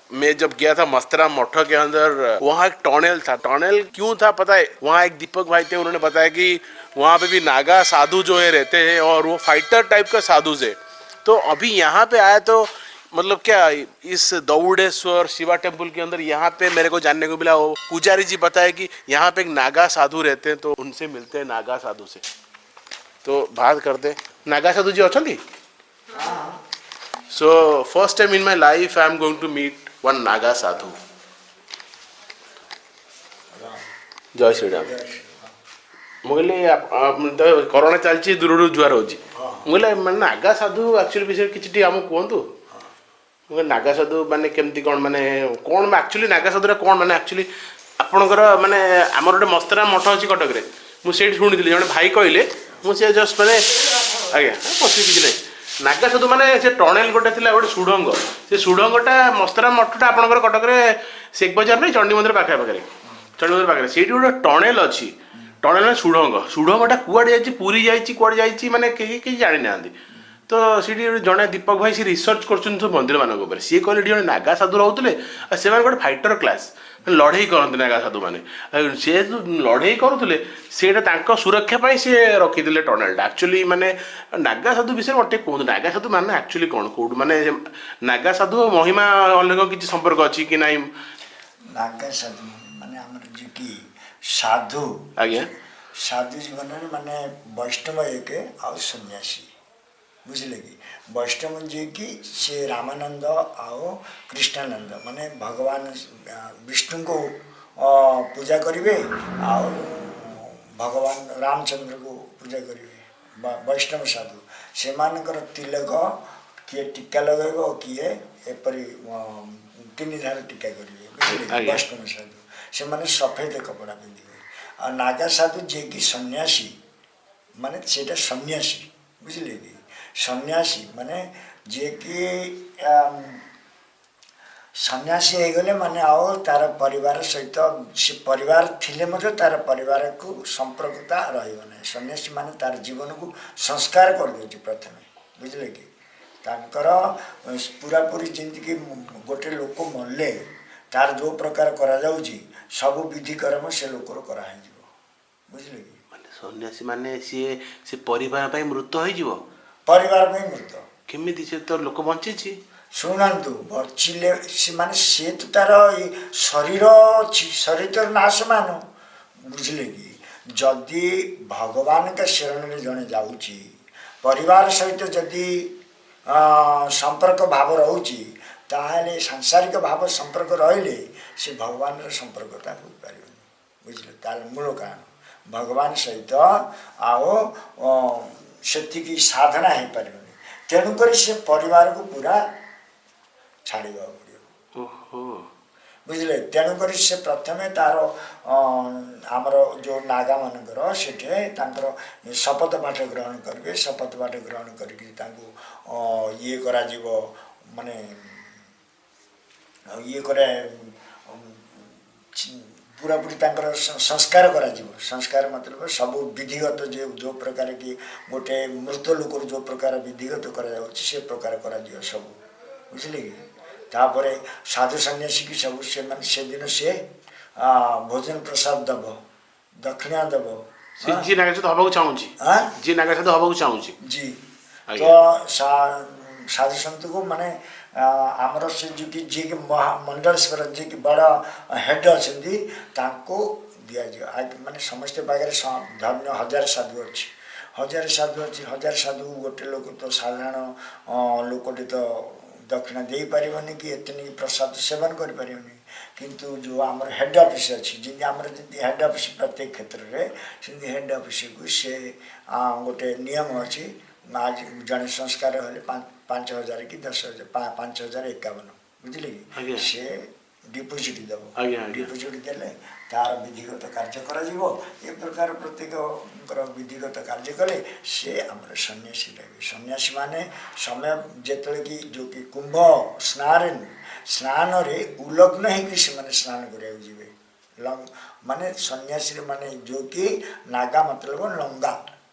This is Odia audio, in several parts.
मैं जब गया था मस्तराम मठ के अंदर, वहाँ एक टनल था। टनल क्यों था पता है? वहाँ एक दीपक भाई थे, उन्होंने बताया कि वहाँ पे भी नागा साधु जो है रहते हैं और वो फाइटर टाइप का साधु है। तो अभी यहाँ पे आया तो मतलब क्या, इस दौड़ेश्वर शिवा टेम्पल के अंदर यहाँ पे मेरे को जानने को मिला, वो पुजारी जी बताए कि यहाँ पे एक नागा साधु रहते हैं। तो उनसे मिलते हैं, नागा साधु से तो बात करते हैं। नागा साधु जी ଅଛନ୍ତି? So first time in my life I am going to meet one Naga sadhu. ଜୟ ଶ୍ରୀରାମ। ମୁଁ କହିଲି ତ କରୋନା ଚାଲିଛି, ଦୂରରୁ ଜୁହାର ହେଉଛି। ମୁଁ କହିଲି ମାନେ ନାଗା ସାଧୁ ଆକ୍ଚୁଆଲି ବିଷୟରେ କିଛି ଟିକେ ଆମକୁ କୁହନ୍ତୁ। ମୁଁ କହିଲି ନାଗା ସାଧୁ ମାନେ କେମିତି କ'ଣ, ମାନେ କ'ଣ ଆକ୍ଚୁଆଲି ନାଗା ସାଧୁଟା କ'ଣ? ମାନେ ଆକ୍ଚୁଆଲି ଆପଣଙ୍କର ମାନେ ଆମର ଗୋଟେ ମସ୍ତରାମ ମଠ ଅଛି କଟକରେ, ମୁଁ ସେଇଠି ଶୁଣିଥିଲି, ଜଣେ ଭାଇ କହିଲେ। ମୁଁ ସେ ଜଷ୍ଟ ମାନେ ଆଜ୍ଞା ପଶି କିଛି ନାହିଁ। ନାଗା ସାଧୁ ମାନେ ସେ ଟନେଲ ଗୋଟେ ଥିଲା, ଗୋଟେ ସୁଡ଼ଙ୍ଗ। ସେ ସୁଡ଼ଙ୍ଗଟା ମସ୍ତରାମ ମଠଟା ଆପଣଙ୍କର କଟକରେ ଶେଖ ବଜାର ନାଇଁ, ଚଣ୍ଡୀ ମନ୍ଦିର ପାଖରେ, ଚଣ୍ଡୀ ମନ୍ଦିର ପାଖରେ ସେଇଠି ଗୋଟେ ଟନେଲ ଅଛି। ଟନେଲ ମାନେ ସୁଡ଼ଙ୍ଗ। ସୁଡ଼ଙ୍ଗଟା କୁଆଡ଼େ ଯାଇଛି, ପୁରୀ ଯାଇଛି, କୁଆଡ଼େ ଯାଇଛି, ମାନେ କେହି କେହି ଜାଣିନାହାନ୍ତି। ତ ସେଠି ଗୋଟେ ଜଣେ ଦୀପକ ଭାଇ, ସେ ରିସର୍ଚ୍ଚ କରୁଛନ୍ତି ସବୁ ମନ୍ଦିରମାନଙ୍କ ଉପରେ। ସିଏ କହିଲେ ଏଠି ଜଣେ ନାଗା ସାଧୁ ରହୁଥିଲେ ଆଉ ସେମାନେ ଗୋଟେ ଫାଇଟର କ୍ଲାସ୍, ମାନେ ଲଢ଼େଇ କରନ୍ତି ନାଗା ସାଧୁମାନେ। ଆଉ ସେ ଯୋଉ ଲଢ଼େଇ କରୁଥିଲେ, ସେଇଟା ତାଙ୍କ ସୁରକ୍ଷା ପାଇଁ ସିଏ ରଖିଥିଲେ ଟନେଲଟା। ଆକ୍ଚୁଆଲି ମାନେ ନାଗା ସାଧୁ ବିଷୟରେ ମୋତେ ଟିକେ କୁହନ୍ତୁ। ନାଗା ସାଧୁ ମାନେ ଆକ୍ଚୁଆଲି କ'ଣ, କୋଉଠୁ, ମାନେ ନାଗା ସାଧୁ ଆଉ ମହିମା ଅଲେଖ କିଛି ସମ୍ପର୍କ ଅଛି କି ନାହିଁ? ନାଗା ସାଧୁ ମାନେ ଆମର ଯିଏକି ସାଧୁ। ସାଧୁ ଜୀବନରେ ମାନେ ବୈଷ୍ଣବ ଏକ ଆଉ ସନ୍ନ୍ୟାସୀ, ବୁଝିଲେ କି? ବୈଷ୍ଣବ ଯିଏକି ସେ ରାମାନନ୍ଦ ଆଉ କୃଷ୍ଣାନନ୍ଦ, ମାନେ ଭଗବାନ ବିଷ୍ଣୁଙ୍କୁ ପୂଜା କରିବେ ଆଉ ଭଗବାନ ରାମଚନ୍ଦ୍ରକୁ ପୂଜା କରିବେ। ବୈଷ୍ଣବ ସାଧୁ ସେମାନଙ୍କର ତିଲକ, କିଏ ଟୀକା ଲଗାଇବ, କିଏ ଏପରି ତିନି ଧାର ଟୀକା କରିବେ, ବୁଝିଲେ କି? ବୈଷ୍ଣବ ସାଧୁ ସେମାନେ ସଫେଦ କପଡ଼ା ପିନ୍ଧିବେ। ଆଉ ନାଗା ସାଧୁ ଯିଏକି ସନ୍ନ୍ୟାସୀ, ମାନେ ସେଇଟା ସନ୍ନ୍ୟାସୀ, ବୁଝିଲେ କି? ସନ୍ନ୍ୟାସୀ ମାନେ ଯିଏକି ସନ୍ନ୍ୟାସୀ ହେଇଗଲେ ମାନେ ଆଉ ତାର ପରିବାର ସହିତ, ସେ ପରିବାର ଥିଲେ ମଧ୍ୟ ତାର ପରିବାରକୁ ସମ୍ପର୍କତା ରହିବ ନାହିଁ। ସନ୍ନ୍ୟାସୀ ମାନେ ତାର ଜୀବନକୁ ସଂସ୍କାର କରିଦେଉଛି ପ୍ରଥମେ, ବୁଝିଲେ କି? ତାଙ୍କର ପୁରାପୁରି ଯେମିତିକି ଗୋଟେ ଲୋକ ମଲେ ତାର ଯେଉଁ ପ୍ରକାର କରାଯାଉଛି, ସବୁ ବିଧି କର୍ମ ସେ ଲୋକର କରାହେଇଯିବ, ବୁଝିଲେ କି? ମାନେ ସନ୍ନ୍ୟାସୀ ମାନେ ସିଏ ସେ ପରିବାର ପାଇଁ ମୃତ ହେଇଯିବ? ପରିବାର ପାଇଁ ମୃତ। କେମିତି? ସେ ତ ଲୋକ ବଞ୍ଚିଛି। ଶୁଣନ୍ତୁ, ବଞ୍ଚିଲେ ସେମାନେ ସିଏ ତ ତାର ଏଇ ଶରୀର ଅଛି, ଶରୀର ତ ନାଶମାନ, ବୁଝିଲେ କି? ଯଦି ଭଗବାନଙ୍କ ଶରଣରେ ଜଣେ ଯାଉଛି, ପରିବାର ସହିତ ଯଦି ସମ୍ପର୍କ ଭାବ ରହୁଛି, ତାହେଲେ ସାଂସାରିକ ଭାବ ସମ୍ପର୍କ ରହିଲେ ସେ ଭଗବାନର ସମ୍ପର୍କତା ହୋଇପାରିବନି, ବୁଝିଲେ? ତାହେଲେ ମୂଳ କାରଣ ଭଗବାନ ସହିତ ଆଉ ସେତିକି ସାଧନା ହେଇପାରିବନି। ତେଣୁକରି ସେ ପରିବାରକୁ ପୁରା ଛାଡ଼ିବାକୁ ପଡ଼ିବ। ବୁଝିଲେ? ତେଣୁକରି ସେ ପ୍ରଥମେ ତାର ଆମର ଯେଉଁ ନାଗାମାନଙ୍କର ସେଠି ତାଙ୍କର ଶପଥ ପାଠ ଗ୍ରହଣ କରିବେ। ଶପଥ ପାଠ ଗ୍ରହଣ କରିକି ତାଙ୍କୁ ଇଏ କରାଯିବ, ମାନେ ଇଏ କରା ପୁରାପୁରି ତାଙ୍କର ସଂସ୍କାର କରାଯିବ। ସଂସ୍କାର ମତଲବ ସବୁ ବିଧିଗତ, ଯେ ଯେଉଁ ପ୍ରକାର କି ଗୋଟେ ମୃତ ଲୋକର ଯେଉଁ ପ୍ରକାର ବିଧିଗତ କରାଯାଉଛି, ସେ ପ୍ରକାର କରାଯିବ ସବୁ, ବୁଝିଲେ କି? ତାପରେ ସାଧୁ ସନ୍ନ୍ୟାସୀକି ସବୁ ସେମାନେ ସେଦିନ ସେ ଭୋଜନ ପ୍ରସାଦ ଦେବ, ଦକ୍ଷିଣା ଦେବ। ସେ ଯିଏ ନାଗା ସାଧୁ ହବାକୁ ଚାହୁଁଛି? ଆଁ? ଯିଏ ନାଗା ସାଧୁ ହବାକୁ ଚାହୁଁଛି। ଜି। ତ ସାଧୁ ସନ୍ତକୁ ମାନେ ଆମର ସେ ଯିଏକି ଯିଏକି ମହାମଣ୍ଡଳେଶ୍ୱର, ଯିଏକି ବଡ଼ ହେଡ଼ ଅଛନ୍ତି, ତାଙ୍କୁ ଦିଆଯିବ। ମାନେ ସମସ୍ତେ ପାଖରେ ଧନ୍ୟ ହଜାରେ ସାଧୁ ଅଛି, ହଜାରେ ସାଧୁ ଅଛି। ହଜାରେ ସାଧୁ ଗୋଟେ ଲୋକ ତ ସାଧାରଣ ଲୋକଟେ ତ ଦକ୍ଷିଣା ଦେଇପାରିବନି କି ଏତେ ନେଇକି ପ୍ରସାଦ ସେବନ କରିପାରିବନି। କିନ୍ତୁ ଯେଉଁ ଆମର ହେଡ଼ ଅଫିସ୍ ଅଛି, ଯେମିତି ଆମର ଯେମିତି ହେଡ଼ ଅଫିସ୍ ପ୍ରତ୍ୟେକ କ୍ଷେତ୍ରରେ, ସେମିତି ହେଡ଼ ଅଫିସକୁ ସେ ଗୋଟେ ନିୟମ ଅଛି। ଆଜି ଜଣେ ସଂସ୍କାର ହେଲେ 5,000 କି 10,000, 5,051, ବୁଝିଲେ କି? ସେ ଡିପୋଜିଟ୍ ଦେବ। ଆଜ୍ଞା, ଆଜ୍ଞା। ଡିପୋଜିଟ୍ ଦେଲେ ତାର ବିଧିଗତ କାର୍ଯ୍ୟ କରାଯିବ। ଏ ପ୍ରକାର ପ୍ରତ୍ୟେକଙ୍କର ବିଧିଗତ କାର୍ଯ୍ୟ କଲେ ସେ ଆମର ସନ୍ନ୍ୟାସୀ ରହିବେ। ସନ୍ନ୍ୟାସୀ ମାନେ ସମୟ ଯେତେବେଳେ କି ଯେଉଁ କି କୁମ୍ଭ ସ୍ନାନରେ ଉଲଗ୍ନ ହେଇକି ସେମାନେ ସ୍ନାନ କରିବାକୁ ଯିବେ। ମାନେ ସନ୍ନ୍ୟାସୀରେ ମାନେ ଯେଉଁ କି ନାଗା ମତଲବ ଲଙ୍ଗା,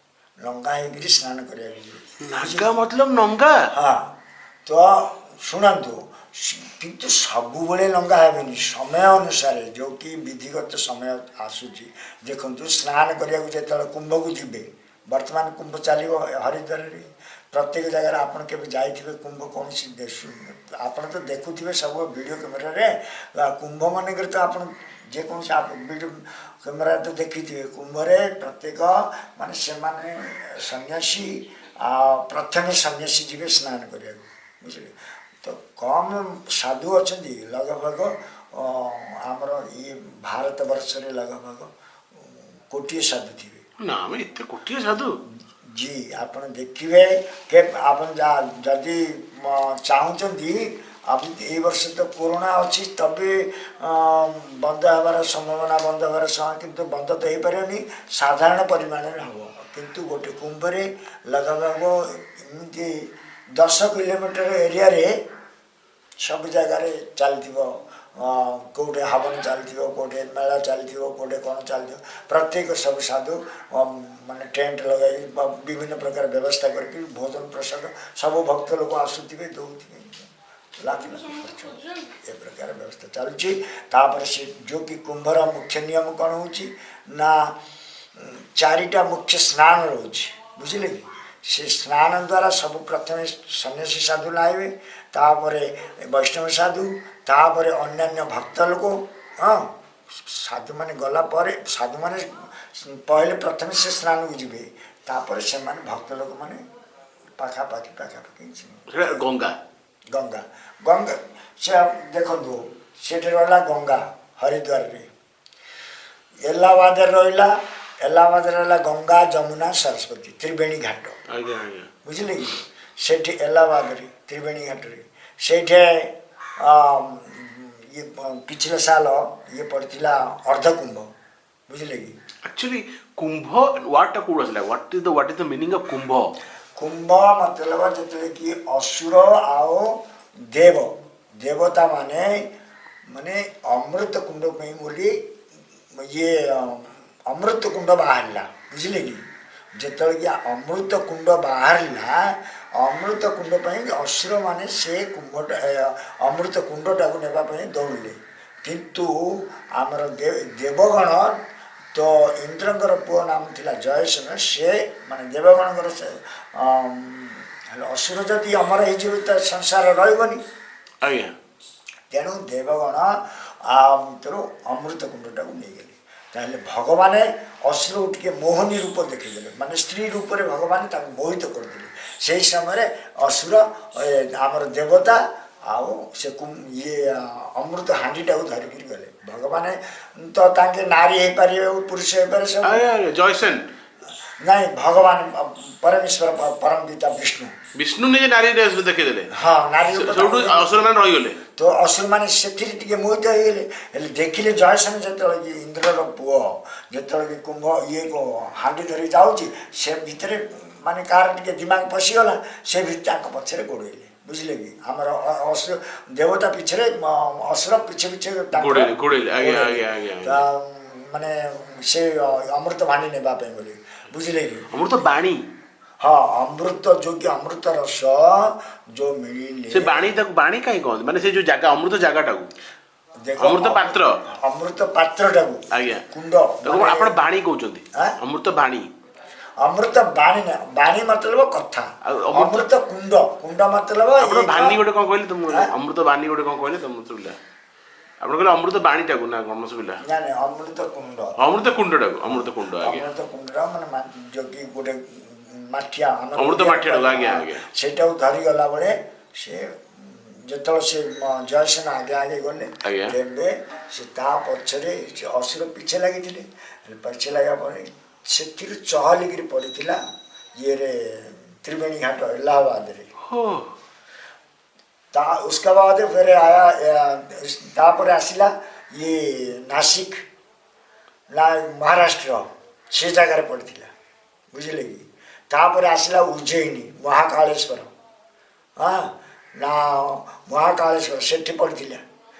ଲଙ୍ଗା ହେଇକିରି ସ୍ନାନ କରିବାକୁ ଯିବେ। ନାଗା ମତଲବ ନଙ୍ଗା? ହଁ, ତ ଶୁଣନ୍ତୁ, କିନ୍ତୁ ସବୁବେଳେ ନଙ୍ଗା ହେବେନି, ସମୟ ଅନୁସାରେ ଯେଉଁ କି ବିଧିଗତ ସମୟ ଆସୁଛି। ଦେଖନ୍ତୁ, ସ୍ନାନ କରିବାକୁ ଯେତେବେଳେ କୁମ୍ଭକୁ ଯିବେ, ବର୍ତ୍ତମାନ କୁମ୍ଭ ଚାଲିବ ହରିଦ୍ୱାରରେ, ପ୍ରତ୍ୟେକ ଜାଗାରେ। ଆପଣ କେବେ ଯାଇଥିବେ କୁମ୍ଭ କୌଣସି ଦେଶ, ଆପଣ ତ ଦେଖୁଥିବେ ସବୁ ଭିଡ଼ିଓ କ୍ୟାମେରାରେ। କୁମ୍ଭ ମାନଙ୍କରେ ତ ଆପଣ ଯେକୌଣସି ଭିଡ଼ିଓ କ୍ୟାମେରା ତ ଦେଖିଥିବେ। କୁମ୍ଭରେ ପ୍ରତ୍ୟେକ ମାନେ ସେମାନେ ସନ୍ନ୍ୟାସୀ, ଆଉ ପ୍ରଥମେ ସନ୍ନ୍ୟାସୀ ଯିବେ ସ୍ନାନ କରିବାକୁ, ବୁଝିଲେ ତ? କମ୍ ସାଧୁ ଅଛନ୍ତି। ଲଗଭଗ ଆମର ଇଏ ଭାରତ ବର୍ଷରେ ଲଗଭଗ କୋଟିଏ ସାଧୁ ଥିବେ। ନା, ଆମେ ଏତେ କୋଟିଏ ସାଧୁ? ଜି, ଆପଣ ଦେଖିବେ କେ ଆପଣ ଯଦି ଚାହୁଁଛନ୍ତି ଆପଣ, ଏଇ ବର୍ଷ ତ କୋରୋନା ଅଛି, ତବେ ବନ୍ଦ ହେବାର ସମ୍ଭାବନା, ବନ୍ଦ ହେବାର ସମୟ, କିନ୍ତୁ ବନ୍ଦ ତ ହେଇପାରିବନି, ସାଧାରଣ ପରିମାଣରେ ହେବ। କିନ୍ତୁ ଗୋଟେ କୁମ୍ଭରେ ଲଗଭଗ ଏମିତି 10 କିଲୋମିଟର ଏରିଆରେ ସବୁ ଜାଗାରେ ଚାଲିଥିବ। କେଉଁଠି ହବନ ଚାଲିଥିବ, କେଉଁଠି ମେଳା ଚାଲିଥିବ, କେଉଁଠି କ'ଣ ଚାଲିଥିବ। ପ୍ରତ୍ୟେକ ସବୁ ସାଧୁ ମାନେ ଟେଣ୍ଟ ଲଗାଇ ବା ବିଭିନ୍ନ ପ୍ରକାର ବ୍ୟବସ୍ଥା କରିକି ଭୋଜନ ପ୍ରସାଦ ସବୁ ଭକ୍ତ ଲୋକ ଆସୁଥିବେ, ଦେଉଥିବେ, ଲାଖ ଲାଖ ଖର୍ଚ୍ଚ ହେଉଛି। ଏ ପ୍ରକାର ବ୍ୟବସ୍ଥା ଚାଲୁଛି। ତାପରେ ସେ ଯେଉଁ କି କୁମ୍ଭର ମୁଖ୍ୟ ନିୟମ କ'ଣ ହେଉଛି ନା, ଚାରିଟା ମୁଖ୍ୟ ସ୍ନାନ ରହୁଛି, ବୁଝିଲେ କି? ସେ ସ୍ନାନ ଦ୍ୱାରା ସବୁ ପ୍ରଥମେ ସନ୍ନ୍ୟାସୀ ସାଧୁ ନାଇବେ, ତାପରେ ବୈଷ୍ଣବ ସାଧୁ, ତାପରେ ଅନ୍ୟାନ୍ୟ ଭକ୍ତ ଲୋକ। ହଁ, ସାଧୁମାନେ ଗଲା ପରେ, ସାଧୁମାନେ ପହିଲେ ପ୍ରଥମେ ସେ ସ୍ନାନକୁ ଯିବେ, ତାପରେ ସେମାନେ ଭକ୍ତ ଲୋକମାନେ ପାଖାପାଖି ପାଖାପାଖି। ସେଟା ଗଙ୍ଗା? ଗଙ୍ଗା, ଗଙ୍ଗା। ସେ ଦେଖନ୍ତୁ, ସେଠି ରହିଲା ଗଙ୍ଗା ହରିଦ୍ୱାରରେ, ଏଲାହାବାଦରେ ରହିଲା, ଏଲାହାବାଦରେ ରହିଲା ଗଙ୍ଗା, ଯମୁନା, ସରସ୍ୱତୀ, ତ୍ରିବେଣୀ ଘାଟ। ଆଜ୍ଞା ଆଜ୍ଞା ବୁଝିଲେ କି? ସେଠି ଏଲାହାବାଦରେ ତ୍ରିବେଣୀ ଘାଟରେ ସେଇଠି ଇଏ ପିଛିଲେ ସାଲ ଇଏ ପଡ଼ିଥିଲା ଅର୍ଦ୍ଧକୁମ୍ଭ, ବୁଝିଲେ କି? ଆକ୍ଚୁଆଲି କୁମ୍ଭ ୱାର୍ଡଟା କୋଉଠୁ ଆସିଲା? What is the meaning of Kumbh? କୁମ୍ଭ ମତଲବ ଯେତେବେଳେ କି ଅସୁର ଆଉ ଦେବ ଦେବତା ମାନେ ମାନେ ଅମୃତ କୁଣ୍ଡ ପାଇଁ ବୋଲି ଇଏ ଅମୃତ କୁଣ୍ଡ ବାହାରିଲା, ବୁଝିଲେ କି? ଯେତେବେଳେ କି ଅମୃତ କୁଣ୍ଡ ବାହାରିଲା, ଅମୃତ କୁଣ୍ଡ ପାଇଁ ଅସୁରମାନେ ସେ କୁମ୍ଭଟା ଅମୃତ କୁଣ୍ଡଟାକୁ ନେବା ପାଇଁ ଦୌଡ଼ିଲେ। କିନ୍ତୁ ଆମର ଦେବଗଣ ତ ଇନ୍ଦ୍ରଙ୍କର ପୁଅ ନାମ ଥିଲା ଜୟସେନ, ସେ ମାନେ ଦେବଗଣଙ୍କର ସେ ହେଲେ ଅସୁର ଯଦି ଅମର ହେଇଯିବ ତ ସଂସାର ରହିବନି। ତେଣୁ ଦେବଗଣ ଭିତରୁ ଅମୃତ କୁଣ୍ଡଟାକୁ ନେଇଗଲେ। ତାହେଲେ ଭଗବାନ ଅସୁରକୁ ଟିକେ ମୋହନୀ ରୂପ ଦେଖେଇଦେଲେ, ମାନେ ସ୍ତ୍ରୀ ରୂପରେ ଭଗବାନ ତାକୁ ମୋହିତ କରିଦେଲେ। ସେଇ ସମୟରେ ଅସୁର ଆମର ଦେବତା ଆଉ ସେ ଇଏ ଅମୃତ ହାଣ୍ଡିଟାକୁ ଧରିକିରି ଗଲେ। ଭଗବାନ ତ ତାଙ୍କେ ନାରୀ ହେଇପାରିବେ, ପୁରୁଷ ହେଇପାରିବେ, ସବୁ। ଆଜ୍ଞା ଆଜ୍ଞା ଜୟସେନ? ନାଇଁ, ଭଗବାନ ପରମେଶ୍ୱର, ପରମ ପିତା ବିଷ୍ଣୁ। ବିଷ୍ଣୁ ନିଜେ ନାରୀ ଦେଖେଇଦେଲେ? ହଁ, ନାରୀ ରୂପ। ସେଇଠୁ ଅସୁର ମାନେ ରହିଗଲେ। ତ ଅସୁରମାନେ ସେଥିରେ ଟିକେ ମୋହିତ ହେଇଗଲେ। ହେଲେ ଦେଖିଲେ ଜୟସେନ ଯେତେବେଳେ କି ଇନ୍ଦ୍ରର ପୁଅ ଯେତେବେଳେ କି କୁମ୍ଭ ଇଏ ହାଣ୍ଡି ଧରି ଯାଉଛି, ସେ ଭିତରେ ମାନେ କାହାର ଟିକେ ଦିମାଗ ପଶିଗଲା, ସେ ବି ତାଙ୍କ ପଛରେ ଗୋଡ଼େଇଲେ, ବୁଝିଲେ କି? ଆମର ଅସୁର ଦେବତା ପିଛରେ ଅସୁର ପିଛେ ପିଛେ ତାଙ୍କର ଗୋଡ଼େଇଲେ, ଗୋଡ଼େଇଲେ, ଆଜ୍ଞା, ଗୋଡ଼େଇଲେ। ଆଜ୍ଞା, ଆଜ୍ଞା, ଆଜ୍ଞା। ତ ମାନେ ସେ ଅମୃତ ଭାଣ୍ଡି ନେବା ପାଇଁ ବୋଲି, ବୁଝିଲେ କି? ଅମୃତ ବାଣୀ। ହଁ, ଅମୃତ ଯୋଉ କି ଅମୃତ ରସ ଯୋଉ ମିଳିଲେ। ସେ ବାଣୀ, ତାକୁ ବାଣୀ କାହିଁ କହନ୍ତି? ମାନେ ସେ ଯୋଉ ଜାଗା, ଅମୃତ ଜାଗାଟାକୁ? ଦେଖ, ଅମୃତ ପାତ୍ର। ଅମୃତ ପାତ୍ରଟାକୁ କୁଣ୍ଡ ତାକୁ ଆପଣ ବାଣୀ କହୁଛନ୍ତି? ଆଁ? ଅମୃତ ବାଣୀ। ଅମୃତ ବାଣୀ ନା, ବାଣୀ ମତଲବ କଥା। ଆଉ ଅମୃତ- ଅମୃତ କୁଣ୍ଡ, କୁଣ୍ଡ ମତଲବ ଆପଣ ବାଣୀ ଗୋଟେ କଣ କହିଲେ ତ ମୁଁ ଆଁ? ଅମୃତ ବାଣୀ ଗୋଟେ କଣ କହିଲେ ତ ମୁଁ ଶୁଭିଲା। ଆପଣ କହିଲେ ଅମୃତ ବାଣୀଟାକୁ ନା କଣ ଶୁଭିଲା? ନା ନାଇଁ, ଅମୃତ କୁଣ୍ଡ। ଅମୃତ କୁଣ୍ଡଟାକୁ, ଅମୃତ କୁଣ୍ଡ, ଆଜ୍ଞା। ଅମୃତ କୁଣ୍ଡ ମାନେ ଯୋଉ କି ଗୋଟେ ମାଠିଆ ଆମର ଅମୃତ ଓଡ଼ିଆରେ ମାଠିଆଟାକୁ, କହିବା, ଆଜ୍ଞା, ହଁ, ଆଜ୍ଞା। ସେଇଟାକୁ ଧରି ଗଲା ବେଳେ ସେ ଯେତେବେଳେ ସେ ଜୟସେନ ଆଗେ ଆଗେ ଗଲେ, ତେବେ ସେ ତା ପଛରେ ସେ ଅସୁର ପିଛେ ଲାଗିଥିଲେ। ହେଲେ ପଛେ ଲାଗିବା ପରେ ସେଥିରୁ ଚହଲିକିରି ପଡ଼ିଥିଲା ଇଏରେ, ତ୍ରିବେଣୀ ଘାଟ ଇଲାହାବାଦରେ। ହୋ। ତା उसका बाद फिर आया ତାପରେ ଆସିଲା ଇଏ ନାସିକ ନା ମହାରାଷ୍ଟ୍ର, ସେ ଜାଗାରେ ପଡ଼ିଥିଲା, ବୁଝିଲେ କି? ତାପରେ ଆସିଲା ଉଜ୍ଜୟିନୀ ମହାକାଳେଶ୍ୱର, ହଁ ନା, ମହାକାଳେଶ୍ୱର ସେଠି ପଡ଼ିଥିଲା।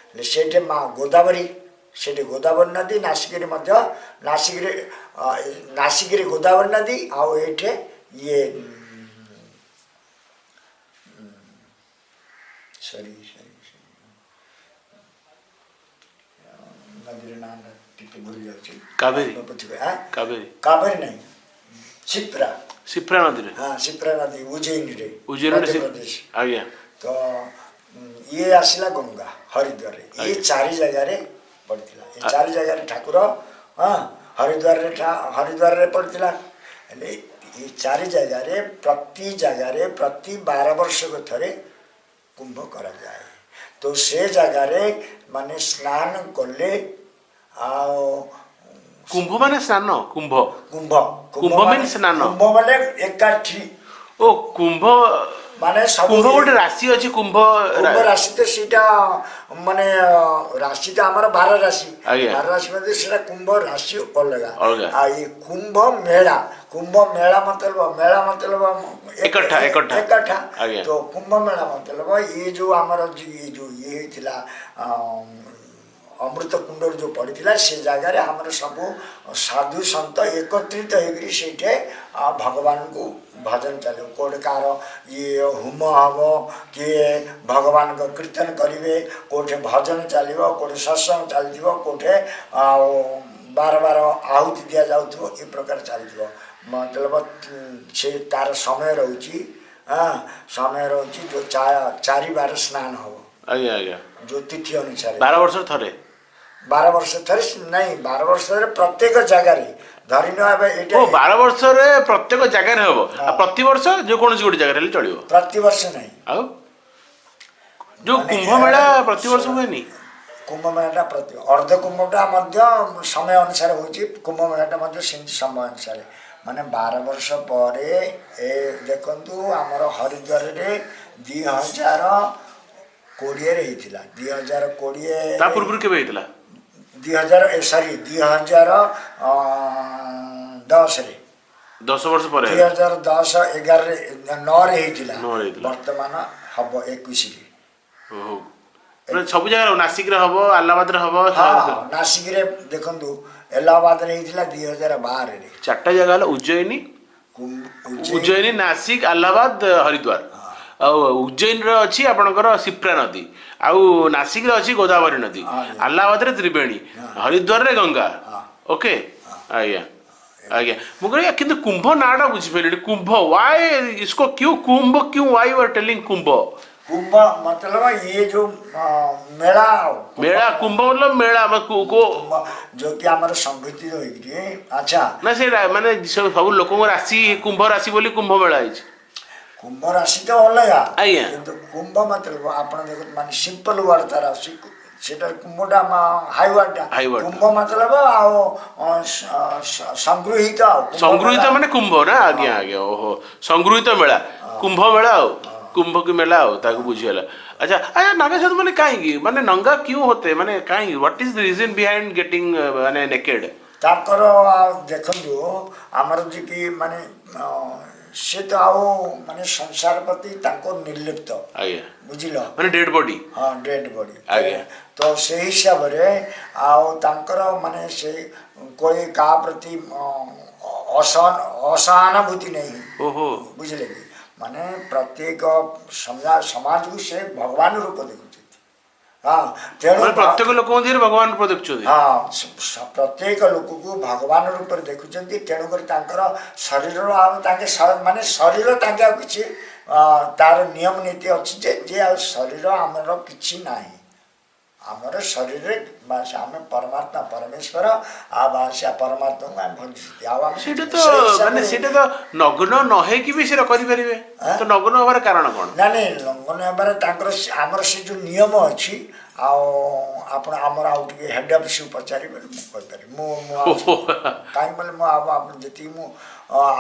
ହେଲେ ସେଇଠି ମା ଗୋଦାବରୀ, ସେଠି ଗୋଦାବରୀ ନଦୀ ନାସିକରେ ମଧ୍ୟ, ନାସିକରେ ନାସିକରେ ଗୋଦାବରୀ ନଦୀ ଆଉ ଏଇଠି ଇଏ ସରି ସରି ସରି। ନଦୀର ନାଁଟା ଟିକେ ଭୁଲି ଯାଉଛି। କାବେରୀ। ପଛରେ, ଆଁ? କାବେରୀ। କାବେରୀ ନାହିଁ, ସିପ୍ରା। ସିପ୍ରା ନଦୀରେ। ହଁ, ସିପ୍ରା ନଦୀ ଉଜ୍ଜୟିନୀରେ। ଉଜ୍ଜୟିନୀରେ। ମଧ୍ୟପ୍ରଦେଶ। ତ ଇଏ ଆସିଲା ଗଙ୍ଗା ହରିଦ୍ୱାରରେ। ଏ ଚାରି ଜାଗାରେ ପଡ଼ିଥିଲା। ଏ ଚାରି ଜାଗାରେ ଠାକୁର, ହଁ, ହରିଦ୍ୱାରରେ ପଡ଼ିଥିଲା। ହେଲେ ଏ ଚାରି ଜାଗାରେ, ପ୍ରତି ଜାଗାରେ ପ୍ରତି 12 ବର୍ଷକୁ ଥରେ କୁମ୍ଭ କରାଯାଏ। ତ ସେ ଜାଗାରେ ମାନେ ସ୍ନାନ କଲେ ଆଉ କୁମ୍ଭ ମାନେ ସ୍ନାନ, କୁମ୍ଭ। କୁମ୍ଭ। କୁମ୍ଭ means ସ୍ନାନ। କୁମ୍ଭ ମାନେ ଏକାଠି। ଓ, କୁମ୍ଭ। ମାନେ ସବୁ। କୁମ୍ଭ ଗୋଟେ ରାଶି ଅଛି, କୁମ୍ଭ। କୁମ୍ଭ ରାଶି ତ ସେଇଟା ମାନେ ରାଶି ତ ଆମର 12 ରାଶି। 12 ରାଶି ମଧ୍ୟ ସେଇଟା କୁମ୍ଭ ରାଶି ଅଲଗା। ଅଲଗା। ଆଉ ଏଇ କୁମ୍ଭ ମେଳା, କୁମ୍ଭ ମେଳା ମତଲବ, ମେଳା ମତଲବ ଏକଠା, ଏକଠା। ଏକଠା। ଆଜ୍ଞା। ତ କୁମ୍ଭ ମେଳା ମତଲବ ଇଏ ଯୋଉ ଆମର ଇଏ ଯୋଉ ଇଏ ହେଇଥିଲା, ଅମୃତ କୁଣ୍ଡରୁ ଯୋଉ ପଡ଼ିଥିଲା, ସେ ଜାଗାରେ ଆମର ସବୁ ସାଧୁ ସନ୍ଥ ଏକତ୍ରିତ ହେଇକରି ସେଇଠି ଭଗବାନଙ୍କୁ ଭଜନ ଚାଲିବ। କୋଉଠି କାହାର ଇଏ ହୁମ ହବ, କିଏ ଭଗବାନଙ୍କ କୀର୍ତ୍ତନ କରିବେ, କୋଉଠି ଭଜନ ଚାଲିବ, କୋଉଠି ସତ୍ସଙ୍ଗ ଚାଲିଥିବ, କୋଉଠି ଆଉ ବାର ବାର ଆହୁତି ଦିଆଯାଉଥିବ, ଏ ପ୍ରକାର ଚାଲିଥିବ। ମତଲବ ସେ ତାର ସମୟ ରହୁଛି, ହଁ, ସମୟ ରହୁଛି ଯୋଉ ଚାରି ବାର ସ୍ନାନ ହବ। ଆଜ୍ଞା ଆଜ୍ଞା ଯୋଉ ତିଥି ଅନୁସାରେ। 12 ବର୍ଷରେ ଥରେ? 12 ବର୍ଷ ଥରେ ନାଇଁ, 12 ବର୍ଷରେ ପ୍ରତ୍ୟେକ ଜାଗାରେ ଧରିନିଅ ଏବେ ଏଇଟା ଓ, 12 ବର୍ଷରେ ପ୍ରତ୍ୟେକ ଜାଗାରେ ହବ, ଆଉ ପ୍ରତିବର୍ଷ ଯେକୌଣସି ଗୋଟେ ଜାଗାରେ ହେଲେ ଚଳିବ? ପ୍ରତିବର୍ଷ ନାହିଁ। ଆଉ ଯୋଉ ମାନେ କୁମ୍ଭ ମେଳା ପ୍ରତିବର୍ଷ ହୁଏନି? କୁମ୍ଭ ମେଳାଟା ପ୍ରତି ଅର୍ଦ୍ଧ କୁମ୍ଭଟା ମଧ୍ୟ ସମୟ ଅନୁସାରେ ହେଉଛି, କୁମ୍ଭ ମେଳାଟା ମଧ୍ୟ ସେମିତି ସମୟ ଅନୁସାରେ। ମାନେ 12 ବର୍ଷ ପରେ ଏ ଦେଖନ୍ତୁ, ଆମର ହରିଦ୍ୱାରରେ 2020ରେ ହେଇଥିଲା, 2020। ତା ପୂର୍ବରୁ କେବେ ହେଇଥିଲା? 2000, ସରି, 2010ରେ। 10 ବର୍ଷ ପରେ। 2010, 11ରେ, 9ରେ ହେଇଥିଲା। 9ରେ ହେଇଥିଲା। ବର୍ତ୍ତମାନ ହବ 21ରେ। ଓହୋ, ମାନେ ସବୁ ଜାଗାରେ ହବ, ନାସିକରେ ହବ, ଆହ୍ଲାବାଦରେ ହବ? ହଁ, ନାସିକରେ ଦେଖନ୍ତୁ, ଏଲାହାବାଦରେ ହେଇଥିଲା 2012ରେ। ଚାରିଟା ଜାଗା ହେଲା ଉଜ୍ଜୟିନୀ, ଉଜ୍ଜୟିନୀ, ନାସିକ, ଆହ୍ଲାବାଦ, ହରିଦ୍ୱାର। ଆଉ ଉଜ୍ଜୟିନୀରେ ଅଛି ଆପଣଙ୍କର ସିପ୍ରା ନଦୀ, ଆଉ ନାସିକରେ ଅଛି ଗୋଦାବରୀ ନଦୀ, ଆହ୍ଲାବାଦରେ ତ୍ରିବେଣୀ, ହରିଦ୍ୱାରରେ ଗଙ୍ଗା। ଓକେ, ଆଜ୍ଞା। ମୁଁ କହିଲି କିନ୍ତୁ କୁମ୍ଭ ନାଁଟା ବୁଝିପାରିଲିନି। କୁମ୍ଭ ୱାଇ इसको क्यों कुंभ, क्यों, why you are telling Kumbh? କୁମ୍ଭ ମତଲବ ଇଏ ଯୋଉ ମେଳା ଆଉ ମେଳା, କୁମ୍ଭ ମତଲବ ମେଳା କୁମ୍ଭ, ଯୋଉ କି ଆମର ସଂଗଠିତ ହେଇକିରି, ଆଚ୍ଛା। ନା, ସେ ମାନେ ସବୁ ଲୋକଙ୍କ ରାଶି କୁମ୍ଭ ରାଶି ବୋଲି କୁମ୍ଭ ମେଳା ହେଇଛି? କୁମ୍ଭ ରାଶି ତ ଅଲଗା। କିନ୍ତୁ କୁମ୍ଭ ମତଲବ ଆପଣ ଦେଖନ୍ତୁ, ମାନେ ସିମ୍ପଲ ୱାର୍ଡ ତାର ଆସୁଛି ସେଟା, କୁମ୍ଭଟା ହାଇ ୱାର୍ଡଟା। High word ଟା। କୁମ୍ଭ ମତଲବ ଆଉ ସଂଗୃହୀତ ଆଉ କୁମ୍ଭ ସଂଗୃହୀତ। ମେଳା। ମାନେ କୁମ୍ଭ ନା? ଆଜ୍ଞା, ଓହୋ, ସଂଗୃହୀତ ମେଳା, କୁମ୍ଭ ମେଳା ଆଉ କୁମ୍ଭ କି ମେଳା ଆଉ ତାକୁ ବୁଝିଗଲା। ଆଚ୍ଛା, ନାଗା ସାଧୁ ମାନେ କାହିଁକି, ମାନେ नंगा क्यों होते, ମାନେ କାହିଁକି, what is the reason behind getting ମାନେ ନେକେଡ୍? ତାଙ୍କର ଆଉ ଦେଖନ୍ତୁ, ଆମର ଯେ କି ମାନେ ସେ ତ ଆଉ ମାନେ ସଂସାର ପ୍ରତି ତାଙ୍କ ନିର୍ଲିପ୍ତ। ବୁଝିଲ? ମାନେ ଡେଡ୍ ବଡି। ହଁ, ଡେଡ୍ ବଡି। ତ ସେଇ ହିସାବରେ ଆଉ ତାଙ୍କର ମାନେ ସେ કોઈ କାହା ପ୍ରତି ଅସହାନୁଭୂତି ନାହିଁ। ବୁଝିଲେ କି? ମାନେ ପ୍ରତ୍ୟେକ ସମାଜକୁ ସେ ଭଗବାନ ରୂପ ଦେଖୁଛନ୍ତି। ହଁ, ତେଣୁ ମାନେ ପ୍ରତ୍ୟେକ ଲୋକଙ୍କ ଦେହରେ ଭଗବାନ ରୂପ ଦେଖୁଛନ୍ତି। ହଁ, ପ୍ରତ୍ୟେକ ଲୋକକୁ ଭଗବାନ ରୂପରେ ଦେଖୁଛନ୍ତି। ତେଣୁକରି ତାଙ୍କର ଶରୀରର ଆଉ ତାଙ୍କେ ମାନେ ଶରୀର ତାଙ୍କେ ଆଉ କିଛି ତାର ନିୟମ ନୀତି ଅଛି ଯେ ଆଉ ଶରୀର ଆମର କିଛି ନାହିଁ। ଆମର ଶରୀରରେ ବାସ୍ ଆମେ ପରମାତ୍ମା ପରମେଶ୍ୱର, ଆଉ ବାସ୍ ସେ ପରମାତ୍ମାଙ୍କୁ ଆମେ ଭଜୁଛନ୍ତି ଆଉ ଆମେ ସେଇଟା ତ ସେଇ ହିସାବରେ ମାନେ ସେଇଟା ତ ନଗ୍ନ ନ ହେଇକି ବି ସେଇଟା କରିପାରିବେ। ତ ନଗ୍ନ ହବାର କାରଣ କଣ? ନା, ନାଇଁ, ଲଙ୍ଘନ ହେବାରେ ତାଙ୍କର ଆମର ସେ ଯୋଉ ନିୟମ ଅଛି, ଆଉ ଆପଣ ଆମର ଆଉ ଟିକେ ହେଡ୍ ଅଫିସକୁ ପଚାରିବେ, ମୁଁ କହିପାରିବି। ମୁଁ ଆଉ କାହିଁକି ବୋଲେ ମୁଁ ଆଉ ଆପଣ ଯେତିକି ମୁଁ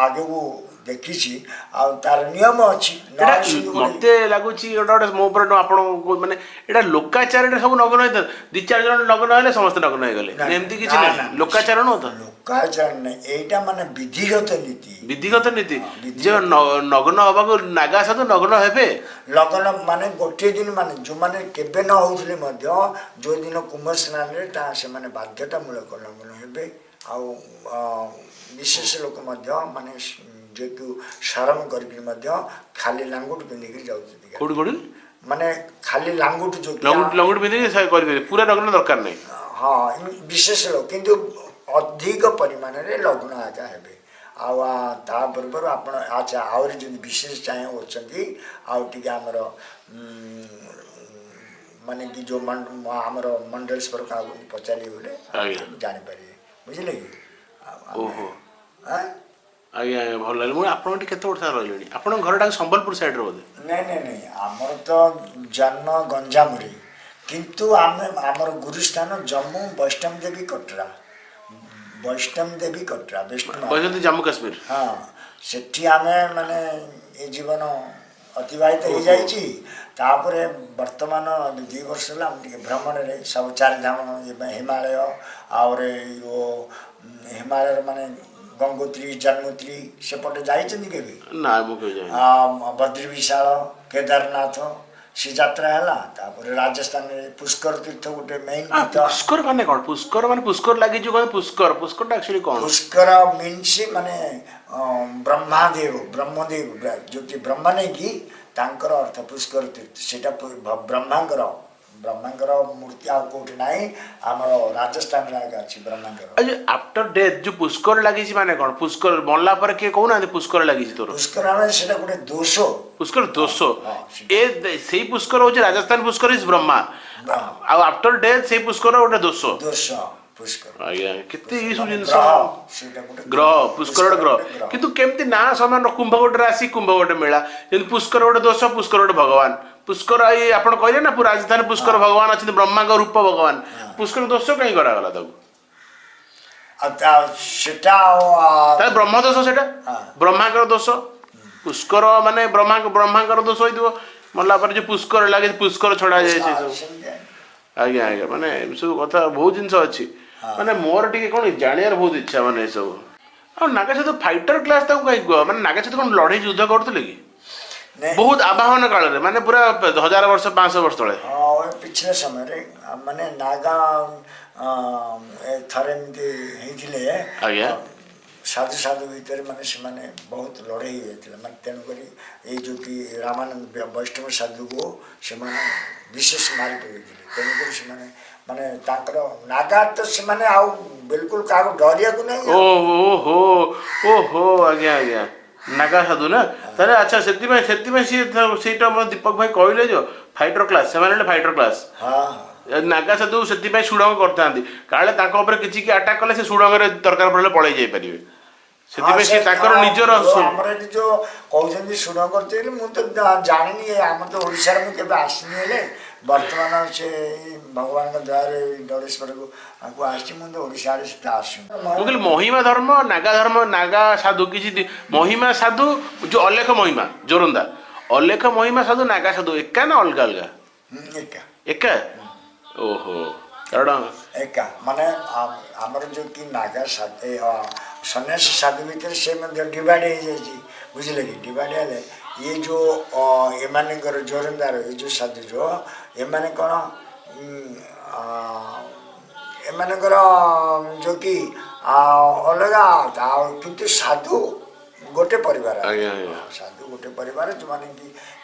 ଆଗକୁ ଦେଖିଛି, ଆଉ ତାର ନିୟମ ଅଛି। ଏଇଟା ନହେଲେ ସେ ଯୋଉ ଗୋଟେ ମତେ ଲାଗୁଛି ଗୋଟେ ଗୋଟେ ମୋ ଉପରେ ଆପଣଙ୍କୁ ମାନେ ଏଇଟା ଲୋକାଚାରରେ ସବୁ ନଗ୍ନ ହେଇଥାଏ। ଦି ଚାରି ଜଣ ନଗ୍ନ ହେଲେ ସମସ୍ତେ ନଗ୍ନ ହେଇଗଲେ, ନା, ଏମିତି କିଛି ନା, ନାହିଁ? ନା। ଲୋକାଚାର ନୁହଁ ତ? ଲୋକାଚାର ନାହିଁ, ଏଇଟା ମାନେ ବିଧିଗତ ନୀତି। ବିଧିଗତ ନୀତି। ବିଧିଗତ। ଯେ ନଗ୍ନ ହବାକୁ ନାଗା ସାଧୁ ନଗ୍ନ ହେବେ? ଲଗ୍ନ ମାନେ ଗୋଟିଏ ଦିନ, ମାନେ ଯୋଉମାନେ କେବେ ନ ହଉଥିଲେ ମଧ୍ୟ ଯୋଉ ଦିନ କୁମ୍ଭ ସ୍ନାନରେ ତା ସେମାନେ ବାଧ୍ୟତାମୂଳକ ଲଗ୍ନ ହେବେ। ଆଉ ବିଶେଷ ଲୋକ ମଧ୍ୟ ମାନେ ଯେହେତୁ ସରମ କରିକି ମଧ୍ୟ ଖାଲି ଲାଙ୍ଗୁଟ ପିନ୍ଧିକିରି ଯାଉଛନ୍ତି। କୋଉଠି କୋଉଠି? ମାନେ ଖାଲି ଲାଙ୍ଗୁଟ ଯୋଉ ଲଙ୍ଗୁଟ, ଲଙ୍ଗୁଟ ପିନ୍ଧିକି ସେ କରିପାରିବେ, ପୁରା ନଗ୍ନ ଦରକାର ନାହିଁ? ହଁ, ବିଶେଷ ଲୋକ କିନ୍ତୁ ଅଧିକ ପରିମାଣରେ ଲଗ୍ନ ଆକା ହେବେ। ଆଉ ତା ପୂର୍ବରୁ ଆପଣ, ଆଚ୍ଛା, ଆହୁରି ଯଦି ବିଶେଷ ଚାହୁଁଛନ୍ତି, ଆଉ ଟିକେ ଆମର ମାନେ କି ଯେଉଁ ଆମର ମଣ୍ଡଳେଶ୍ୱର କାହାକୁ ପଚାରିବେ ବୋଲେ ଜାଣିପାରିବେ, ବୁଝିଲେ କି? ଆଉ ଓହୋ। ଆଁ? ଆଜ୍ଞା ଆଜ୍ଞା, ଭଲ ଲାଗିଲା। ମୁଁ ଆପଣଙ୍କ ଏଠି କେତେ ବର୍ଷ ହେଲା ରହିଲେଣି? ଆପଣଙ୍କ ଘରଟା ସମ୍ବଲପୁର ସାଇଡ଼୍ରେ ବୋଧେ? ନାଇଁ ନାଇଁ ନାଇଁ, ଆମର ତ ଜନ୍ମ ଗଞ୍ଜାମରେ, କିନ୍ତୁ ଆମେ ଆମର ଗୁରୁସ୍ଥାନ ଜମ୍ମୁ, ବୈଷ୍ଣବ ଦେବୀ କଟରା, ବୈଷ୍ଣବ ଦେବୀ କଟରା, ବୈଷ୍ଣବ କହିଛନ୍ତି ଜାମ୍ମୁ କାଶ୍ମୀର। ହଁ, ସେଠି ଆମେ ମାନେ ଏ ଜୀବନ ଅତିବାହିତ ହେଇଯାଇଛି। ତାପରେ ବର୍ତ୍ତମାନ 2 ବର୍ଷ ହେଲା ଆମେ ଟିକେ ଭ୍ରମଣରେ ସବୁ ଚାରିଧାମ, ହିମାଳୟ, ଆହୁରି ହିମାଳୟର ମାନେ ଗଙ୍ଗୋତ୍ରୀ, ଯମୁନୋତ୍ରୀ ସେପଟେ ଯାଇଛନ୍ତି କେବେ? ନା, ମୁଁ କେବେ ଯାଇନି। ବଦ୍ରି ବିଶାଳ, କେଦାରନାଥ, ସେ ଯାତ୍ରା ହେଲା। ତାପରେ ରାଜସ୍ଥାନରେ ପୁଷ୍କର ତୀର୍ଥ ଗୋଟେ ମେଇନ୍ ତୀର୍ଥ। ପୁଷ୍କର ମାନେ କ'ଣ? ପୁଷ୍କର ମାନେ ପୁଷ୍କର ଲାଗିଯିବ କଣ? ପୁଷ୍କର, ପୁଷ୍କରଟା ଆକ୍ଚୁଆଲି କ'ଣ? ପୁଷ୍କର ମିନ୍ସ ମାନେ ବ୍ରହ୍ମାଦେବ, ବ୍ରହ୍ମଦେବ ଯୋଉଠି ବ୍ରହ୍ମା ନାଇଁ କି, ତାଙ୍କର ଅର୍ଥ ପୁଷ୍କର ତୀର୍ଥ। ସେଇଟା ବ୍ରହ୍ମାଙ୍କର ମୂର୍ତ୍ତି ଆଉ କୋଉଠି ନାହିଁ, ଆମର ରାଜସ୍ଥାନରେ ଆଗ ଅଛି ବ୍ରହ୍ମାଙ୍କର। ଆଉ ଯୋଉ ଆଫ୍ଟର ଡେଥ୍ ଯୋଉ ପୁଷ୍କର ଲାଗିଛି ମାନେ କ'ଣ? ପୁଷ୍କର ମଲା ପରେ କିଏ କହୁନାହାନ୍ତି ପୁଷ୍କର ଲାଗିଛି ତୋର? ପୁଷ୍କର ମାନେ ସେଇଟା ଗୋଟେ ଦୋଷ। ପୁଷ୍କର ଦୋଷ। ହଁ। ଏ ସେଇ ପୁଷ୍କର ହଉଛି Rajasthan Pushkar is Brahma. Brahma. ଆଉ ଆଫ୍ଟର ଡେଥ୍ ସେଇ ପୁଷ୍କର ଗୋଟେ ଦୋଷ। ଦୋଷ ପୁଷ୍କର। ଆଜ୍ଞା, କେତେ ଏଇ ସବୁ ମାନେ ଜିନିଷ। ଗ୍ରହ, ସେଇଟା ଗୋଟେ ଗ୍ରହ, ପୁଷ୍କର ଗୋଟେ ଗ୍ରହ। ଗୋଟେ। କିନ୍ତୁ କେମିତି ନା ସମାନ, କୁମ୍ଭ ଗୋଟେ ରାଶି, କୁମ୍ଭ ଗୋଟେ ମେଳା, ଯେମିତି ପୁଷ୍କର ଗୋଟେ ଦୋଷ, ପୁଷ୍କର ଗୋଟେ ଭଗବାନ। ପୁଷ୍କର ଏଇ ଆପଣ କହିଲେ ନା, ପୁରା ରାଜସ୍ଥାନ ପୁଷ୍କର ଭଗବାନ ଅଛନ୍ତି, ବ୍ରହ୍ମାଙ୍କ ରୂପ ଭଗବାନ। ପୁଷ୍କର ଦୋଷ କାହିଁ କରାଗଲା ତାକୁ? ଆଉ ସେଟା ଆଉ ତାହେଲେ ବ୍ରହ୍ମ ଦୋଷ ସେଟା। ବ୍ରହ୍ମାଙ୍କର ଦୋଷ। ପୁଷ୍କର ମାନେ ବ୍ରହ୍ମାଙ୍କର ଦୋଷ ହେଇଥିବ। ମଲା ପରେ ଯୋଉ ପୁଷ୍କର ଲାଗେ, ପୁଷ୍କର ଛଡା ଯାଏ ସେ ସବୁ। ସେମିତି। ଆଜ୍ଞା ଆଜ୍ଞା, ମାନେ ଏମିତି ସବୁ କଥା, ବହୁତ ଜିନିଷ ଅଛି। ମାନେ ମୋର ଟିକେ କ'ଣ ଜାଣିବାର ବହୁତ ଇଚ୍ଛା, ମାନେ ଏସବୁ। ଆଉ ନାଗା ସାଧୁ ଫାଇଟର କ୍ଲାସ୍ ତାକୁ କାହିଁ କୁହ? ମାନେ ନାଗା ସାଧୁ କ'ଣ ଲଢେଇ ଯୁଦ୍ଧ କରୁଥିଲେ କି? ନାଇଁ। ବହୁତ ଆବାହନ କାଳରେ, ମାନେ ପୁରା 1000 ବର୍ଷ, 500 ବର୍ଷ ତଳେ। ହଁ, ପିଛିଲେ ସମୟରେ ମାନେ ନାଗା ଥରେ ଏମିତି ହେଇଥିଲେ। ସାଧୁ ସାଧୁ ଭିତରେ ମାନେ ସେମାନେ ବହୁତ ଲଢ଼େଇ ହେଇଯାଇଥିଲା। ମାନେ ତେଣୁକରି ଏଇ ଯେଉଁ କି ରାମାନନ୍ଦ ବୈଷ୍ଣବ ସାଧୁକୁ ସେମାନେ ବିଶେଷ ମାରି ପକାଇଥିଲେ। ତେଣୁକରି ସେମାନେ ମାନେ ତାଙ୍କର ନାଗା ତ ସେମାନେ ଆଉ ବିଲକୁଲ କାହାକୁ ଡରିବାକୁ ନାହିଁ ଆଉ। ଓହୋ ଓହୋ, ଆଜ୍ଞା ଆଜ୍ଞା, ନାଗା ସାଧୁ ନା ତାହେଲେ। ଆଚ୍ଛା, ସେଥିପାଇଁ ସେଥିପାଇଁ ସିଏ ସେଇଟା ଆମର ଦୀପକ ଭାଇ କହିଲେ ଯୋଉ ଫାଇଟର କ୍ଲାସ୍, ସେମାନେ ହେଲେ ଫାଇଟର କ୍ଲାସ୍। ହଁ ହଁ ନାଗା ସାଧୁ ସେଥିପାଇଁ ସୁଡ଼ଙ୍ଗ କରିଥାନ୍ତି, କାଳେ ତାଙ୍କ ଉପରେ କିଛି କି ଆଟାକ୍ କଲେ ସେ ସୁଡ଼ଙ୍ଗରେ ଦରକାର ପଡ଼ିଲେ ପଳେଇ ଯାଇପାରିବେ। ସେଥିପାଇଁ ସେ ତାଙ୍କର ନିଜର ଯୋଉ ଆମର ଏଠି ଯୋଉ କହୁଛନ୍ତି ସୁଡ଼ଙ୍ଗ କରିଥିଲେ, ମୁଁ ତ ଜାଣିନି। ଆମର ତ ଓଡ଼ିଶାରେ ମୁଁ କେବେ ଆସିନି, ହେଲେ ବର୍ତ୍ତମାନ ସେ ଏଇ ଭଗବାନଙ୍କ ଦୟାରେ ଦଳେଶ୍ୱରକୁ ଆକୁ ଆସିଛି। ମୁଁ ତ ଓଡ଼ିଶା ଆଡ଼େ ସେତେ ଆସୁନି। ମୁଁ କହିଲି ମହିମା ଧର୍ମ, ନାଗା ଧର୍ମ, ନାଗା ସାଧୁ କିଛି ମହିମା ସାଧୁ ଯୋଉ ଅଲେଖ ମହିମା ଜୋରନ୍ଦା, ଅଲେଖ ମହିମା ସାଧୁ, ନାଗା ସାଧୁ ଏକା ନା ଅଲଗା ଅଲଗା? ଏକା। ଏକା, ଓହୋ, କାରଣ ଏକା ମାନେ ଆମର ଯୋଉ କି ନାଗା ସନ୍ନ୍ୟାସୀ ସାଧୁ ଭିତରେ ସେ ମଧ୍ୟ ଡିଭାଇଡ୍ ହେଇଯାଇଛି, ବୁଝିଲେ କି? ଡିଭାଇଡ୍ ହେଲେ ଇଏ ଯୋଉ ଏମାନଙ୍କର ଜୋରନ୍ଦାର ଏ ଯୋଉ ସାଧୁ ଯୋଉ ଏମାନେ କ'ଣ ଏମାନଙ୍କର ଯୋଉ କି ଅଲଗା, ଆଉ କିନ୍ତୁ ସାଧୁ ଗୋଟେ ପରିବାର। ଆଜ୍ଞା ଆଜ୍ଞା ସାଧୁ ଗୋଟେ ପରିବାର, ଯୋଉମାନେ କି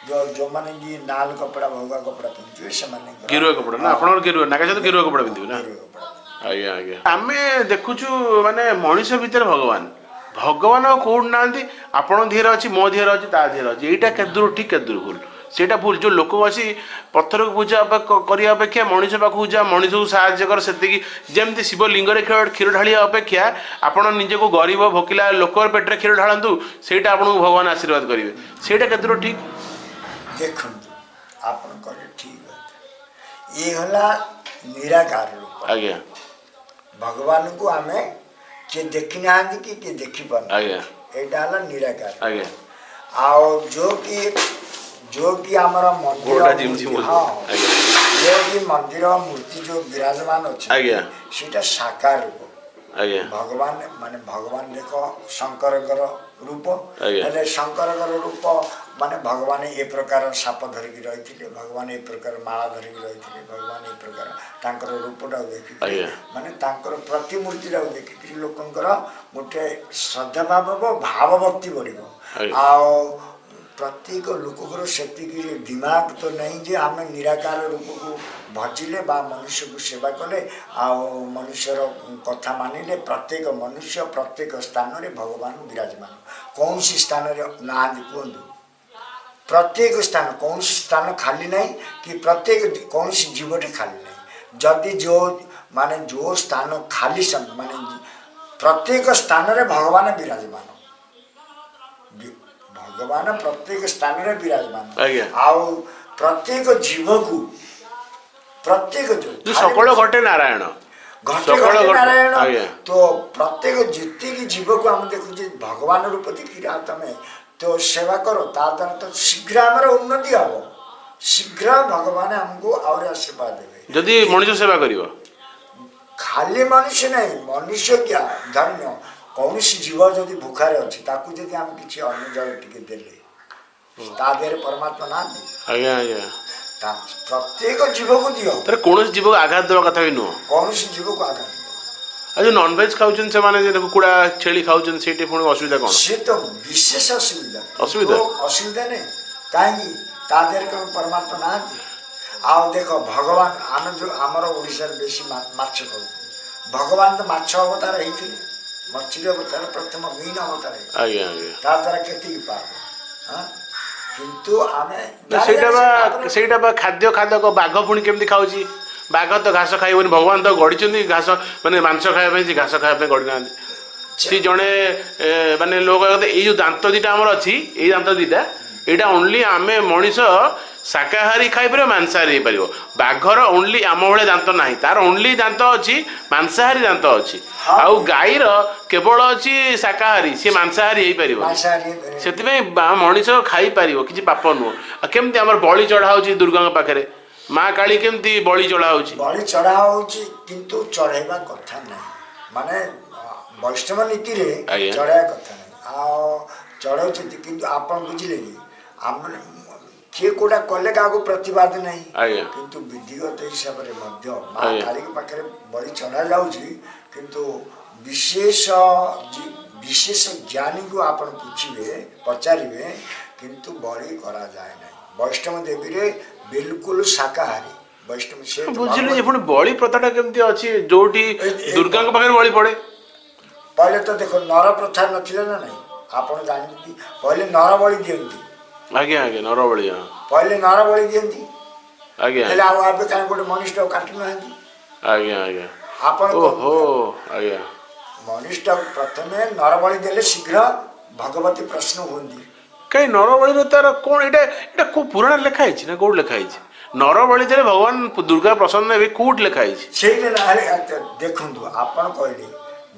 ଯୋଉମାନେ କି ନାଲ କପଡ଼ା, ଭଗବା କପଡ଼ା ପିନ୍ଧିଥିବେ ସେମାନଙ୍କର। ଗେରୁଆ କପଡ଼ା ନା? ଆପଣଙ୍କର ଗେରୁଆ, ନାଗା ସାଧୁ ଗେରୁଆ କପଡ଼ା ପିନ୍ଧିବେ ନା? ଗେରୁଆ କପଡ଼ା। ଆଜ୍ଞା ଆଜ୍ଞା, ଆମେ ଦେଖୁଛୁ ମାନେ ମଣିଷ ଭିତରେ ଭଗବାନ, ଭଗବାନ ଆଉ କୋଉଠି ନାହାନ୍ତି। ଆପଣଙ୍କ ଦେହରେ ଅଛି, ମୋ ଦେହରେ ଅଛି, ତା ଦେହରେ ଅଛି। ଏଇଟା କେତେ ଦୂର ଠିକ୍, କେତେ ଦୂର ଭୁଲ? ସେଇଟା ଭୁଲ। ଯୋଉ ଲୋକ ବସି ପଥରକୁ ପୂଜା କରିବା ଅପେକ୍ଷା ମଣିଷ ପାଖକୁ ଯା, ମଣିଷକୁ ସାହାଯ୍ୟ କର ସେତିକି। ଯେମିତି ଶିବ ଲିଙ୍ଗରେ କ୍ଷୀର ଢାଳିବା ଅପେକ୍ଷା ଆପଣ ନିଜକୁ ଗରିବ ଭୋକିଲା ଲୋକର ପେଟରେ କ୍ଷୀର ଢାଳନ୍ତୁ, ସେଇଟା ଆପଣଙ୍କୁ ଭଗବାନ ଆଶୀର୍ବାଦ କରିବେ। ସେଇଟା କେତେ ଦୂର ଠିକ୍? ଦେଖନ୍ତୁ, ଆପଣ କହିଲେ ଠିକ କଥା। ଇଏ ହେଲା ନିରାକାର ରୂପ। ଭଗବାନଙ୍କୁ ଆମେ କିଏ ଦେଖି ନାହାନ୍ତି କି କିଏ ଦେଖିପାରୁନାହାନ୍ତି। ଏଇଟା ହେଲା ନିରାକାର। ଆଉ ଯୋଉ କି ଆମର ମନ୍ଦିର ଗୋଡ଼ଟା ଝିମ୍ ଝିମ୍ ମୂର୍ତ୍ତି, ହଉଛି। ହଁ, ଯୋଉ କି ମନ୍ଦିର ମୂର୍ତ୍ତି ଯୋଉ ବିରାଜମାନ ଅଛି, ସେଇଟା ସାକାର ରୂପ। ଭଗବାନ ମାନେ ଭଗବାନ ଦେଖ ଶଙ୍କରଙ୍କର ରୂପ। ହେଲେ ଶଙ୍କରଙ୍କର ରୂପ ମାନେ ଭଗବାନ ଏ ପ୍ରକାର ସାପ ଧରିକି ରହିଥିଲେ, ଭଗବାନ ଏ ପ୍ରକାର ମାଳା ଧରିକି ରହିଥିଲେ, ଭଗବାନ ଏ ପ୍ରକାର ତାଙ୍କର ରୂପଟାକୁ ଦେଖିକି ମାନେ ତାଙ୍କର ପ୍ରତିମୂର୍ତ୍ତିଟାକୁ ଦେଖିକିରି ଲୋକଙ୍କର ଗୋଟେ ଶ୍ରଦ୍ଧା ଭାବ ଭାବଭକ୍ତି ବଢ଼ିବ। ଆଉ ପ୍ରତ୍ୟେକ ଲୋକଙ୍କର ସେତିକି ଦିମାଗ ତ ନାହିଁ ଯେ ଆମେ ନିରାକାର ରୂପକୁ ଭଜିଲେ ବା ମନୁଷ୍ୟକୁ ସେବା କଲେ ଆଉ ମନୁଷ୍ୟର କଥା ମାନିଲେ। ପ୍ରତ୍ୟେକ ମନୁଷ୍ୟ ପ୍ରତ୍ୟେକ ସ୍ଥାନରେ ଭଗବାନ ବିରାଜମାନ। କୌଣସି ସ୍ଥାନରେ ନାହାନ୍ତି କୁହନ୍ତୁ? ପ୍ରତ୍ୟେକ ସ୍ଥାନ, କୌଣସି ସ୍ଥାନ ଖାଲି ନାହିଁ କି ପ୍ରତ୍ୟେକ କୌଣସି ଜୀବଟି ଖାଲି ନାହିଁ। ଯଦି ଯେଉଁ ମାନେ ଯେଉଁ ସ୍ଥାନ ଖାଲି ମାନେ ପ୍ରତ୍ୟେକ ସ୍ଥାନରେ ଭଗବାନ ବିରାଜମାନ, ଭଗବାନ ପ୍ରତ୍ୟେକ ସ୍ଥାନରେ ବିରାଜମାନ। ଆଉ ପ୍ରତ୍ୟେକ ଜୀବକୁ, ପ୍ରତ୍ୟେକ ଯୋଉ ସକଳ ଘଟେ ନାରାୟଣ। ଘଟେ ସକଳ ଘଟେ ଘଟେ, ନାରାୟଣ। ଆଜ୍ଞା। ତ ପ୍ରତ୍ୟେକ ଯେତିକି ଜୀବକୁ ଆମେ ଦେଖୁଛେ ଭଗବାନ ରୂପ ଦେଖିକି, ଆଉ ତମେ ତ ସେବା କର, ତା ଦ୍ୱାରା ତ ଶୀଘ୍ର ଆମର ଉନ୍ନତି ହବ, ଶୀଘ୍ର ଭଗବାନ ଆମକୁ ଆହୁରି ଆଶୀର୍ବାଦ ଦେବେ। ଯଦି ମଣିଷ ସେବା କରିବ। ଖାଲି ମନୁଷ୍ୟ ନାହିଁ, ମନୁଷ୍ୟ କିଆ ଧନ୍ୟ, କୌଣସି ଜୀବ ଯଦି ଭୁଖାରେ ଅଛି, ତାକୁ ଯଦି ଆମେ କିଛି ଅନ୍ନ ଜଳ ଟିକେ ଦେଲେ, ତା ଦେହରେ ପରମାତ୍ମା ନାହାନ୍ତି? ଆଜ୍ଞା ଆଜ୍ଞା ତା ପ୍ରତ୍ୟେକ ଜୀବକୁ ଦିଅ। ତାର କୌଣସି ଜୀବକୁ ଆଘାତ ଦେବା କଥା ବି ନୁହଁ। କୌଣସି ଜୀବକୁ ଆଘାତ ଦିଅ। ଆଉ ଯୋଉ ନନଭେଜ ଖାଉଛନ୍ତି ସେମାନେ, ଯେ କୁକୁଡ଼ା ଛେଳି ଖାଉଛନ୍ତି, ସେଇଠି ପୁଣି ଅସୁବିଧା କ'ଣ? ସେ ତ ବିଶେଷ ଅସୁବିଧା। ଅସୁବିଧା? ତ ଅସୁବିଧା ନାହିଁ କାହିଁକି? ତା ଦେହରେ କ'ଣ ପରମାତ୍ମା ନାହାନ୍ତି? ଆଉ ଦେଖ, ଭଗବାନ ଆମେ ଯୋଉ ଆମର ଓଡ଼ିଶାରେ ବେଶୀ ମାଛ ଖାଉଛନ୍ତି, ଭଗବାନ ତ ମାଛ ଅବତାର ହେଇଥିଲେ, ମଛଲି ଅବତାର, ପ୍ରଥମ ମୀନ ଅବତାର ହେଇଥିଲେ। ଆଜ୍ଞା ଆଜ୍ଞା ତା ଦ୍ୱାରା କେତିକି ପାପ, ହଁ? କିନ୍ତୁ ଆମେ ନା, ସେଇଟା ବା ତାପରେ ସେଇଟା ବା ଖାଦ୍ୟ ଖାଦକ ବାଘ ପୁଣି କେମିତି ଖାଉଛି? ବାଘ ତ ଘାସ ଖାଇବନି। ଭଗବାନ ତ ଗଢ଼ିଛନ୍ତି ଘାସ, ମାନେ ମାଂସ ଖାଇବା ପାଇଁ, ସେ ଘାସ ଖାଇବା ପାଇଁ ଗଢ଼ିନାହାନ୍ତି। ସେ ଜଣେ ମାନେ ଲୋକ କହିବା କଥା, ଏଇ ଯୋଉ ଦାନ୍ତ ଦିଟା ଆମର ଅଛି, ଏଇ ଦାନ୍ତ ଦିଟା, ଏଇଟା ଓନ୍ଲି ଆମେ ମଣିଷ ଶାକାହାରୀ ଖାଇପାରିବ, ମାଂସାହାରୀ ହେଇପାରିବ। ବାଘର ଓନ୍ଲି ଆମ ଭଳିଆ ଦାନ୍ତ ନାହିଁ, ତାର ଓନ୍ଲି ଦାନ୍ତ ଅଛି, ମାଂସାହାରୀ ଦାନ୍ତ ଅଛି। ଆଉ ଗାଈର କେବଳ ଅଛି ଶାକାହାରୀ, ସିଏ ମାଂସାହାରୀ ହେଇପାରିବ। ମାଂସାହାରୀ। ସେଥିପାଇଁ ମଣିଷ ଖାଇପାରିବ, କିଛି ପାପ ନୁହଁ। ଆଉ କେମିତି ଆମର ବଳି ଚଢା ହଉଛି ଦୁର୍ଗାଙ୍କ ପାଖରେ, ମା କାଳୀ କେମିତି ବଳି ଚଢା ହଉଛି? ବଳି ଚଢ଼ା ହଉଛି, କିନ୍ତୁ ଚଢ଼େଇବା କଥା ନାହିଁ। ମାନେ ବୈଷ୍ଣବ ନୀତିରେ ଚଢ଼େଇବା କଥା ନାହିଁ, ଆଉ ଚଢ଼ଉଛନ୍ତି। କିନ୍ତୁ ଆପଣ ବୁଝିଲେ କି, ଆମେ କିଏ କୋଉଟା କଲେ କାହାକୁ ପ୍ରତିବାଦ ନାହିଁ। କିନ୍ତୁ ବିଧିଗତ ହିସାବରେ ମଧ୍ୟ ମା କାଳୀଙ୍କ ପାଖରେ ବଳି ଚଢ଼ା ଯାଉଛି, କିନ୍ତୁ ବିଶେଷ ଜ୍ଞାନୀକୁ ଆପଣ ପୁଛିବେ, ପଚାରିବେ, କିନ୍ତୁ ବଳି କରାଯାଏ ନାହିଁ। ବୈଷ୍ଣବ ଦେବୀରେ ବିଲକୁଲ ଶାକାହାରୀ ବୈଷ୍ଣବ ସେ ତ ବୁଝିଲି ଯେ ଭଗବତୀ। ପୁଣି ବଳି ପ୍ରଥାଟା କେମିତି ଅଛି ଯୋଉଠି ଦୁର୍ଗାଙ୍କ ପାଖରେ ବଳି ପଡେ? ପହିଲେ ତ ଦେଖ, ନର ପ୍ରଥା ନଥିଲା ନା ନାହିଁ? ଆପଣ ଜାଣିଛନ୍ତି, ପହିଲେ ନର ବଳି ଦିଅନ୍ତି। ଆଜ୍ଞା ଆଜ୍ଞା ନରବଳି, ହଁ। ପହିଲେ ନର ବଳି ଦିଅନ୍ତି। ହେଲେ ଆଉ ଏବେ କାହିଁ ଗୋଟେ ମଣିଷଟାକୁ କାଟୁନାହାନ୍ତି? ଆଜ୍ଞା ଆଜ୍ଞା ଆପଣ ଓହୋ, ଆଜ୍ଞା। ମଣିଷଟାକୁ ପ୍ରଥମେ ନରବଳି ଦେଲେ ଶୀଘ୍ର ଭଗବତୀ ପ୍ରଶ୍ନ ହୁଅନ୍ତି। କାଇଁ ନରବଳିର ତାର କଣ, ଏଇଟା କୋଉ ପୁରାଣରେ ଲେଖା ହେଇଛି ନା କୋଉଠି ଲେଖା ହେଇଛି? ନରବଳି ଦେଲେ ଭଗବାନ ଦୁର୍ଗା ପ୍ରସନ୍ନ ହେବେ, କୋଉଠି ଲେଖା ହେଇଛି? ସେଇଟା ନା ହେଲେ ଦେଖନ୍ତୁ, ଆପଣ କହିଲେ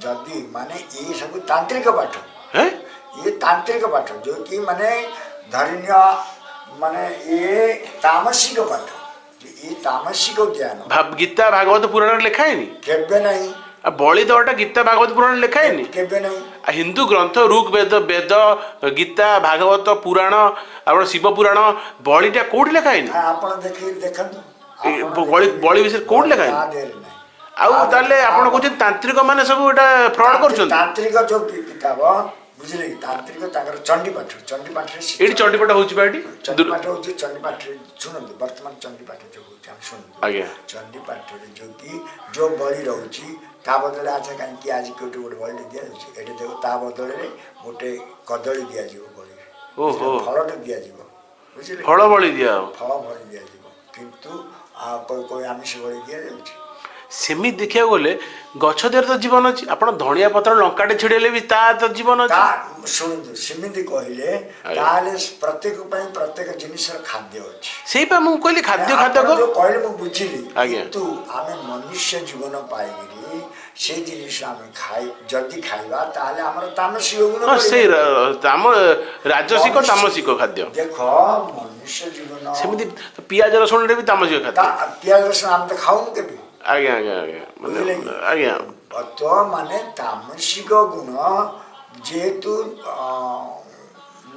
ଯଦି ମାନେ ଏଇ ସବୁ ତାନ୍ତ୍ରିକ ପାଠ। ହେଁ। ଇଏ ତାନ୍ତ୍ରିକ ପାଠ, ଯୋଉକି ମାନେ ଧରିନିଅ ମାନେ ଇଏ ତାମସିକ ପାଠ, ଇଏ ତାମସିକ ଜ୍ଞାନ। ଗୀତା ଭାଗବତ ପୁରାଣରେ ଲେଖା ହେଇନି? କେବେ ନାହିଁ। ଆଉ ବଳି ଦେବାଟା ଗୀତା ଭାଗବତ ପୁରାଣରେ ଲେଖା ହେଇନି? କେବେ ନାହିଁ। ଆଉ ହିନ୍ଦୁ ଗ୍ରନ୍ଥ ଋକ୍ ବେଦ, ବେଦ, ଗୀତା, ଭାଗବତ ପୁରାଣ, ଆପଣ ଶିବ ପୁରାଣ, ବଳିଟା କୋଉଠି ଲେଖା ହେଇନି? ଆପଣ ଦେଖି ଦେଖନ୍ତୁ। ଏ ଆପଣ ବଳି ବିଷୟରେ କୋଉଠି ଲେଖା ହେଇନି? ତା ଦେହରେ ନାହିଁ। ଆଉ ତାହେଲେ ଆପଣ କହୁଛନ୍ତି ତାନ୍ତ୍ରିକ ମାନେ ସବୁ ଏଇଟା ଫ୍ରଡ କରୁଛନ୍ତି? ତାନ୍ତ୍ରିକ ଯୋଉ କିତାବ, ବୁଝିଲେ କି, ତାନ୍ତ୍ରିକ ତାଙ୍କର ଚଣ୍ଡୀପାଠ, ଚଣ୍ଡୀପାଠରେ ଏଇଠି ଚଣ୍ଡୀପାଠ ହଉଛି ବା ଏଠି? ଚଣ୍ଡୀପାଠ ହଉଛି। ଚଣ୍ଡୀପାଠରେ ଶୁଣନ୍ତୁ, ବର୍ତ୍ତମାନ ଚଣ୍ଡୀପାଠ ଯୋଉ ହଉଛି, ଆମେ ଶୁଣନ୍ତୁ। ଚଣ୍ଡୀପାଠରେ ଯୋଉ କି ଯୋଉ ବଳି ରହୁଛି, ତା ବଦଳରେ ଆଚ୍ଛା କାହିଁକି ଆଜି କୋଉଠି ଗୋଟେ ବଳି ଦିଆଯାଉଛି? ଏଠି ଦେଖ, ତା ବଦଳରେ ଗୋଟେ କଦଳୀ ଦିଆଯିବ ବଳି, ଫଳଟେ ଦିଆଯିବ, ବୁଝିଲେ? ଫଳ ବଳି ଦିଆହବ। ଫଳ ବଳି ଦିଆଯିବ, କିନ୍ତୁ ଆଉ କୋଉ କୋଉ ଆମିଷ ବଳି ଦିଆଯାଉଛି? ସେମିତି ଦେଖିବାକୁ ଗଲେ ଗଛ ଦେହରେ ତ ଜୀବନ ଅଛି। ଆପଣ ଧଣିଆ ପତ୍ର ଲଙ୍କାଟେ ଛିଡେଇଲେ ବି ତା ତ ଜୀବନ ଅଛି। ତା ଶୁଣନ୍ତୁ, ସେମିତି କହିଲେ ତାହେଲେ ପ୍ରତ୍ୟେକ ପାଇଁ ପ୍ରତ୍ୟେକ ଜିନିଷର ଖାଦ୍ୟ ଅଛି। ସେଇପା ମୁଁ କହିଲି ଖାଦ୍ୟ ଆପଣ ଖାଦ୍ୟକ ଯୋଉ କହିଲେ ମୁଁ ବୁଝିଲି। କିନ୍ତୁ ଆମେ ମନୁଷ୍ୟ ଜୀବନ ପାଇକିରି ସେଇ ଜିନିଷ ଆମେ ଖାଇ ଯଦି ଖାଇବା, ତାହେଲେ ଆମର ତାମସିକ ଗୁଣ ହଁ ବଢିବ। ସେଇ ଆମ ରାଜସିକ ତାମସିକ ଖାଦ୍ୟ। ଦେଖ, ମନୁଷ୍ୟ ଜୀବନ ସେମିତି ପିଆଜ ରସୁଣରେ ବି ତାମସିକ ଖାଦ୍ୟ। ପିଆଜ ରସୁଣ ଆମେ ତ ଖାଉନୁ କେବେ। ଆଜ୍ଞା ଆଜ୍ଞା ଆଜ୍ଞା ମାନେ ବୁଝିଲେ କି? ଆଜ୍ଞା। ତ ମାନେ ତାମସିକ ଗୁଣ ଯେହେତୁ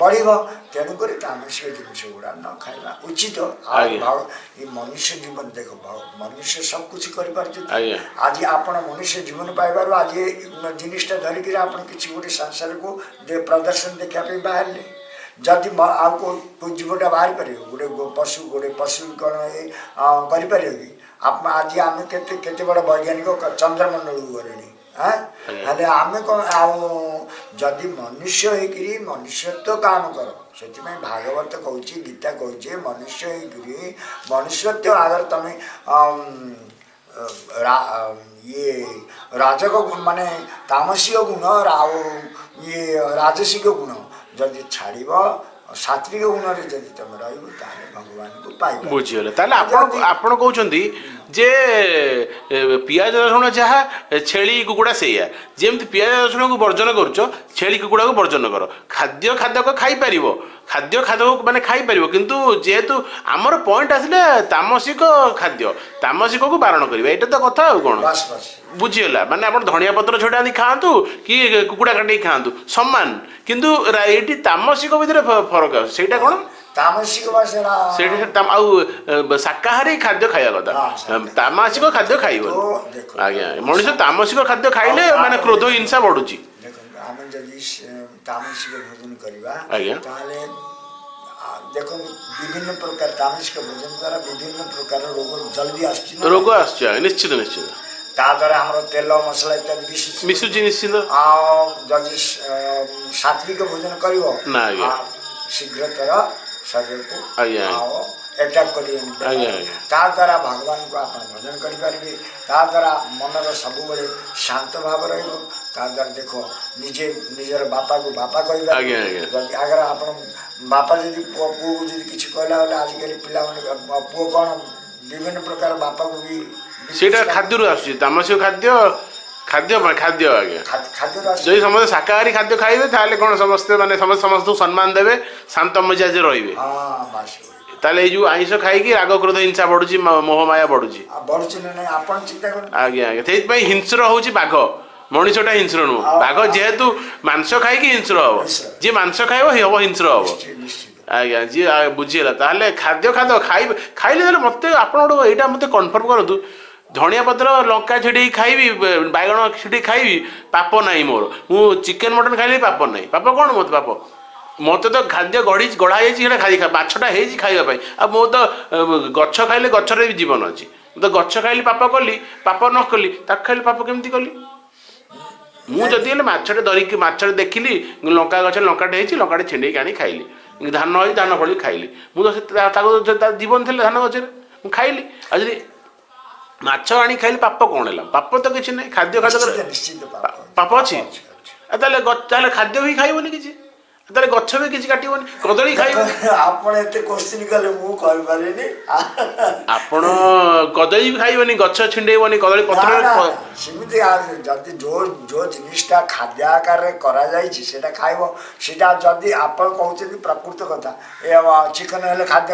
ବଢ଼ିବ, ତେଣୁକରି ତାମସିକ ଜିନିଷ ଗୁଡ଼ା ନ ଖାଇବା ଉଚିତ। ଆଉ ଏ ମନୁଷ୍ୟ ଜୀବନ ଦେଖ, ମନୁଷ୍ୟ ସବୁ କିଛି କରିପାରୁଛନ୍ତି। ଆଜି ଆପଣ ମନୁଷ୍ୟ ଜୀବନ ପାଇବାରୁ ଆଜି ଏ ଜିନିଷଟା ଧରିକିରି ଆପଣ କିଛି ଗୋଟେ ସଂସାରକୁ ପ୍ରଦର୍ଶନ ଦେଖିବା ପାଇଁ ବାହାରିଲେ। ଯଦି ଆଉ କେଉଁ ଜୀବଟା ବାହାରି ପାରିବ? ଗୋଟେ ପଶୁ, ଗୋଟେ ପଶୁ କ'ଣ କରିପାରିବ କି? ଆପଣ ଆଜି ଆମେ କେତେ କେତେ ବଡ଼ ବୈଜ୍ଞାନିକ ଚନ୍ଦ୍ରମଣ୍ଡଳକୁ ଗଲେଣି, ହେଲେ ଆମେ କ'ଣ? ଆଉ ଯଦି ମନୁଷ୍ୟ ହେଇକିରି ମନୁଷ୍ୟତ୍ୱ କାମ କର, ସେଥିପାଇଁ ଭାଗବତ କହୁଛି, ଗୀତା କହୁଛି, ମନୁଷ୍ୟ ହେଇକିରି ମନୁଷ୍ୟତ୍ୱ ଆଗରେ ତମେ ଇଏ ରାଜକ ମାନେ ତାମସିକ ଗୁଣ ଆଉ ଇଏ ରାଜସିକ ଗୁଣ ଯଦି ଛାଡ଼ିବ, ସାତ୍ବିକ ଗୁଣରେ ଯଦି ତମେ ରହିବ, ତାହେଲେ ଭଗବାନଙ୍କୁ ପାଇବ। ବୁଝିଗଲେ। ତାହେଲେ ଆପଣ କହୁଛନ୍ତି ଯେ ପିଆଜ ରସୁଣ ଯାହା, ଛେଳି କୁକୁଡ଼ା ସେଇଆ। ଯେମିତି ପିଆଜ ରସୁଣକୁ ବର୍ଜନ କରୁଛ, ଛେଳି କୁକୁଡ଼ାକୁ ବର୍ଜନ କର। ଖାଦ୍ୟ ଖାଦ୍ୟକ ଖାଇପାରିବ, ଖାଦ୍ୟ ଖାଦ୍ୟକୁ ମାନେ ଖାଇପାରିବ, କିନ୍ତୁ ଯେହେତୁ ଆମର ପଏଣ୍ଟ ଆସିଲେ ତାମସିକ ଖାଦ୍ୟ, ତାମସିକକୁ ବାରଣ କରିବା, ଏଇଟା ତ କଥା, ଆଉ କ'ଣ? ବାସ୍ ବାସ୍। ବୁଝିଗଲା। ମାନେ ଆପଣ ଧଣିଆ ପତ୍ର ଛୋଟା ଖାଆନ୍ତୁ କି କୁକୁଡ଼ା କାଟିକି ଖାଆନ୍ତୁ, ସମାନ। କିନ୍ତୁ ଏଇଠି ତାମସିକ ଭିତରେ ଫରକ ଆସୁଛି। ସେଇଟା କ'ଣ? ତାମସିକ ବା ସେଟା ସେଇଠି ଆଉ ଶାକାହାରୀ ଖାଦ୍ୟ ଖାଇବା କଥା, ତାମାସିକ ଖାଦ୍ୟ ଖାଇବନି। ଆଜ୍ଞା, ମଣିଷ ତାମସିକ ଖାଦ୍ୟ ଖାଇଲେ ମାନେ କ୍ରୋଧ ହିଂସା ବଢୁଛି। ଦେଖନ୍ତୁ, ଆମେ ଯଦି ତାମସିକ ଭୋଜନ କରିବା, ତାହେଲେ ଦେଖନ୍ତୁ, ବିଭିନ୍ନ ପ୍ରକାର ତାମସିକ ଭୋଜନ ଦ୍ୱାରା ବିଭିନ୍ନ ପ୍ରକାର ରୋଗ ଜଲ୍ଦି ଆସୁଛି। ରୋଗ ଆସୁଛି, ନିଶ୍ଚିତ ନିଶ୍ଚିତ। ତା ଦ୍ୱାରା ଆମର ତେଲ ମସଲା ଇତ୍ୟାଦି ମିଶୁଛି। ମିଶୁଛି, ନିଶ୍ଚିତ। ଆଉ ଯଦି ସାତ୍ବିକ ଭୋଜନ କରିବ, ଶୀଘ୍ରତର ଶରୀରକୁ ଆଉ ଆଟାକ୍ କରିବେନି। ତା ଦ୍ୱାରା ଭଗବାନଙ୍କୁ ଆପଣ ଭଜନ କରିପାରିବେ। ତା ଦ୍ୱାରା ମନର ସବୁବେଳେ ଶାନ୍ତ ଭାବ ରହିବ। ତା ଦ୍ୱାରା ଦେଖ, ନିଜେ ନିଜର ବାପାକୁ ବାପା କହିବା। ଯଦି ଆଗରେ ଆପଣ ବାପା ଯଦି ପୁଅକୁ ଯଦି କିଛି କହିଲା ବୋଲେ, ଆଜିକାଲି ପିଲାମାନେ ପୁଅ କ'ଣ ବିଭିନ୍ନ ପ୍ରକାର ବାପାକୁ ବି ସେଇଟା ଖାଦ୍ୟରୁ ଆସୁଛି, ତାମସିକ ଖାଦ୍ୟ, ଖାଦ୍ୟ ଖାଦ୍ୟ ଆଜ୍ଞା। ଖାଦ୍ୟରୁ। ଯଦି ସମସ୍ତେ ଶାକାହାରୀ ଖାଦ୍ୟ ଖାଇବେ, ତାହେଲେ କ'ଣ ସମସ୍ତେ ମାନେ ସମସ୍ତେ ସମସ୍ତଙ୍କୁ ସମ୍ମାନ ଦେବେ, ଶାନ୍ତ ମିଜାଜରେ ରହିବେ। ତାହେଲେ ଏଇ ଯୋଉ ଆଇଁଷ ଖାଇକି ରାଗ କ୍ରୋଧ ହିଂସା ବଢୁଛି, ମୋହ ମାୟା ବଢୁଛି। ବଢୁଛି ନା ନାଇଁ, ଆପଣ ଚିନ୍ତା କରନ୍ତୁ। ଆଜ୍ଞା ଆଜ୍ଞା, ସେଇଥିପାଇଁ ହିଂସ୍ର ହଉଛି ବାଘ, ମଣିଷଟା ହିଂସ୍ର ନୁହଁ। ବାଘ ଯେହେତୁ ମାଂସ ଖାଇକି ହିଂସ୍ର ହବ, ଯିଏ ମାଂସ ଖାଇବ ହବ ହିଂସ୍ର ହବ। ଆଜ୍ଞା, ଯିଏ ବୁଝିହେଲା। ତାହେଲେ ଖାଦ୍ୟ ଖାଦ୍ୟ ଖାଇବେ, ଖାଇଲେ ତାହେଲେ ମୋତେ ଆପଣ ଗୋଟେ ଏଇଟା ମୋତେ କନଫର୍ମ କରନ୍ତୁ, ଧଣିଆ ପତ୍ର ଲଙ୍କା ଛିଡ଼େଇକି ଖାଇବି, ବାଇଗଣ ଛିଡ଼େଇକି ଖାଇବି, ପାପ ନାହିଁ ମୋର। ମୁଁ ଚିକେନ ମଟନ ଖାଇଲେ ପାପ ନାହିଁ। ପାପ କ'ଣ ମୋତେ? ପାପ ମୋତେ ତ ଖାଦ୍ୟ ଗଢ଼ି ଗଢ଼ା ହେଇଛି, ସେଇଟା ଖାଇ ମାଛଟା ହେଇଛି ଖାଇବା ପାଇଁ। ଆଉ ମୁଁ ତ ଗଛ ଖାଇଲେ ଗଛରେ ବି ଜୀବନ ଅଛି। ମୁଁ ତ ଗଛ ଖାଇଲି ପାପ କଲି, ପାପ ନ କଲି ତାକୁ ଖାଇଲି ପାପ କେମିତି କଲି? ମୁଁ ଯଦି ହେଲେ ମାଛଟେ ଧରିକି, ମାଛଟେ ଦେଖିଲି ଲଙ୍କା ଗଛରେ ଲଙ୍କାଟେ ହେଇଛି, ଲଙ୍କାଟେ ଛିଣ୍ଡେଇକି ଆଣି ଖାଇଲି, ଧାନ ହେଇଛି ଧାନ ଫଳି ଖାଇଲି, ମୁଁ ତ ତାକୁ ତା ଜୀବନ ଥିଲା ଧାନ ଗଛରେ, ମୁଁ ଖାଇଲି। ଆଉ ଯଦି ମାଛ ଆଣି ଖାଇଲି ପାପ କ'ଣ ହେଲା? ପାପ ତ କିଛି ନାହିଁ। ଖାଦ୍ୟ ଖାଦ୍ୟ ପାପ ଅଛି। ତାହେଲେ ତାହେଲେ ଖାଦ୍ୟ ବି ଖାଇବନି କିଛି, ତାହେଲେ ଗଛ ବି କିଛି କାଟିବନି, କଦଳୀ ଖାଇବନି। ଆପଣ ଏତେ କୋଶ୍ଚିନ୍ କଲେ ମୁଁ କହିପାରିନି। ଆପଣ କଦଳୀ ବି ଖାଇବନି, ଗଛ ଛିଣ୍ଡେଇବନି, କଦଳୀ ପତ୍ର। ସେମିତି ଯଦି ଯୋଉ ଯୋଉ ଜିନିଷଟା ଖାଦ୍ୟ ଆକାରରେ କରାଯାଇଛି ସେଇଟା ଖାଇବ। ସେଇଟା ଯଦି ଆପଣ କହୁଛନ୍ତି ପ୍ରକୃତ କଥା, ଏ ଚିକେନ ହେଲେ ଖାଦ୍ୟ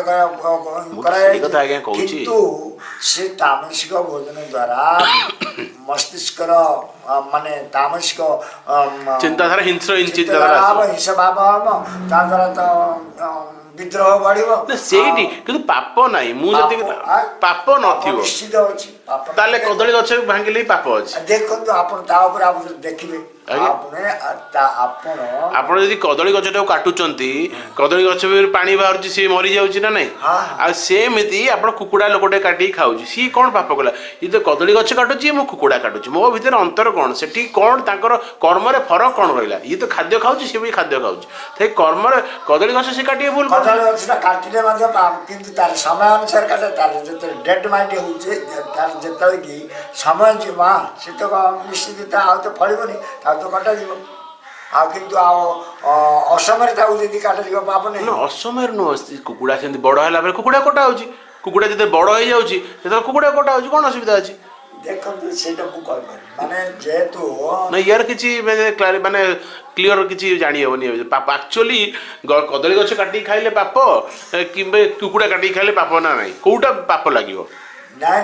କରାଯାଇଛି, କିନ୍ତୁ ସେ ତାମସିକ ଭୋଜନ ଦ୍ୱାରା ମସ୍ତିଷ୍କର ମାନେ ତାମସିକ ଚିନ୍ତାଧାରା, ହିଂସ୍ର ଚିନ୍ତାଧାରା, ହିଂସା ଭାବ ହବ, ତା ଦ୍ୱାରା ତ ବିଦ୍ରୋହ ବଢିବ। ସେଇଠି କିନ୍ତୁ ପାପ ନାହିଁ। ମୁଁ ଯେତିକି ପାପ ନଥିବ ନିଶ୍ଚିତ ଅଛି। ତାହେଲେ କଦଳୀ ଗଛ ଭାଙ୍ଗିଲେ ବି ପାପ ଅଛି। ଦେଖନ୍ତୁ, ଆପଣ ତା ଉପରେ ଆପଣ ଦେଖିବେ, ଆପଣ ଆପଣ ଯଦି କଦଳୀ ଗଛଟାକୁ କାଟୁଛନ୍ତି, କଦଳୀ ଗଛ ବି ପାଣି ବାହାରୁଛି, ସିଏ ମରିଯାଉଛି ନା ନାଇଁ? ଆଉ ସେମିତି ଆପଣ କୁକୁଡ଼ା ଲୋକଟେ କାଟିକି ଖାଉଛି, ସିଏ କ'ଣ ପାପ କଲା? ଇଏ ତ କଦଳୀ ଗଛ କାଟୁଛି, ମୁଁ କୁକୁଡ଼ା କାଟୁଛି, ମୋ ଭିତରେ ଅନ୍ତର କ'ଣ? ସେଠି କ'ଣ ତାଙ୍କର କର୍ମରେ ଫରକ କ'ଣ ରହିଲା? ଇଏ ତ ଖାଦ୍ୟ ଖାଉଛି, ସିଏ ବି ଖାଦ୍ୟ ଖାଉଛି, ସେଇ କର୍ମରେ କଦଳୀ ଗଛ ସେ କାଟିବେ ଭୁଲ। କଦଳୀ ଗଛଟା କାଟିଲେ ମଧ୍ୟ, କିନ୍ତୁ ତାର ସମୟ ଅନୁସାରେ କାଟେ। ତାର ଯେତେବେଳେ ଡେଟ୍ ମାଇଣ୍ଡ ହେଉଛି, ତାର ଯେତେବେଳେ କି ସମୟ ଯିବ, ସେ ତ ନିଶ୍ଚିତ ଆଉ ତ ଫଳିବନି, ତାକୁ ତ କଟାଯିବ। ଆଉ କିନ୍ତୁ ଆଉ ଅସମୟରେ ତାକୁ ଯଦି କାଟାଯିବ ପାପ ନାହିଁ। ଅସମୟରେ ନୁହଁ, କୁକୁଡ଼ା ସେମିତି ବଡ଼ ହେଲା ପରେ କୁକୁଡ଼ା କଟା ହେଉଛି। କୁକୁଡ଼ା ଯେତେବେଳେ ବଡ଼ ହେଇଯାଉଛି ସେତେବେଳେ କୁକୁଡ଼ା କଟା ହେଉଛି, କ'ଣ ଅସୁବିଧା ଅଛି? ଦେଖନ୍ତୁ, ସେଇଟା ମୁଁ କହିପାରିବି ମାନେ ଯେହେତୁ ନା ୟାର କିଛି ମାନେ କ୍ଲିଅର କିଛି ଜାଣି ହେବନି। ପାପ ଆକ୍ଚୁଆଲି କଦଳୀ ଗଛ କାଟିକି ଖାଇଲେ ପାପ କିମ୍ବା କୁକୁଡ଼ା କାଟିକି ଖାଇଲେ ପାପ ନା ନାହିଁ? କୋଉଟା ପାପ ଲାଗିବ? ନାଇଁ,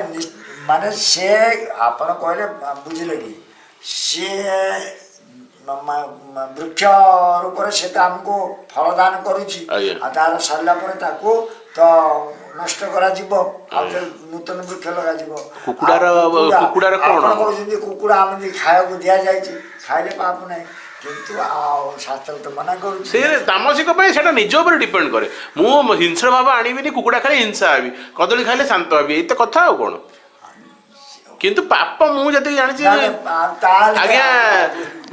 ମାନେ ସେ ଆପଣ କହିଲେ ବୁଝିଲେ କି, ସିଏ ବୃକ୍ଷ ରୂପରେ ସେ ତ ଆମକୁ ଫଳଦାନ କରୁଛି, ଆଉ ତାର ସରିଲା ପରେ ତାକୁ ତ ନଷ୍ଟ କରାଯିବ, ଆଉ ନୂତନ ବୃକ୍ଷ ଲଗାଯିବ। କୁକୁଡ଼ାର କୁକୁଡ଼ାର ଆପଣ କହୁଛନ୍ତି କୁକୁଡ଼ା ଆମେ ଖାଇବାକୁ ଦିଆଯାଇଛି, ଖାଇଲେ ପାପ ନାହିଁ, କିନ୍ତୁ ଆଉ ଶାସ୍ତ୍ର ତ ମନା କରୁଛି। ସେ ତାମସିକ ପାଇଁ ସେଇଟା ନିଜ ଉପରେ ଡିପେଣ୍ଡ କରେ। ମୁଁ ହିଂସ୍ର ଭାବ ଆଣିବିନି, କୁକୁଡ଼ା ଖାଇଲେ ହିଂସା ହେବି, କଦଳୀ ଖାଇଲେ ଶାନ୍ତ ହେବି, ଏଇ ତ କଥା ଆଉ କ'ଣ। କିନ୍ତୁ ପାପ ମୁଁ ଯେତିକି ଜାଣିଛି ନା, ନା, ତାହେଲେ ଆଜ୍ଞା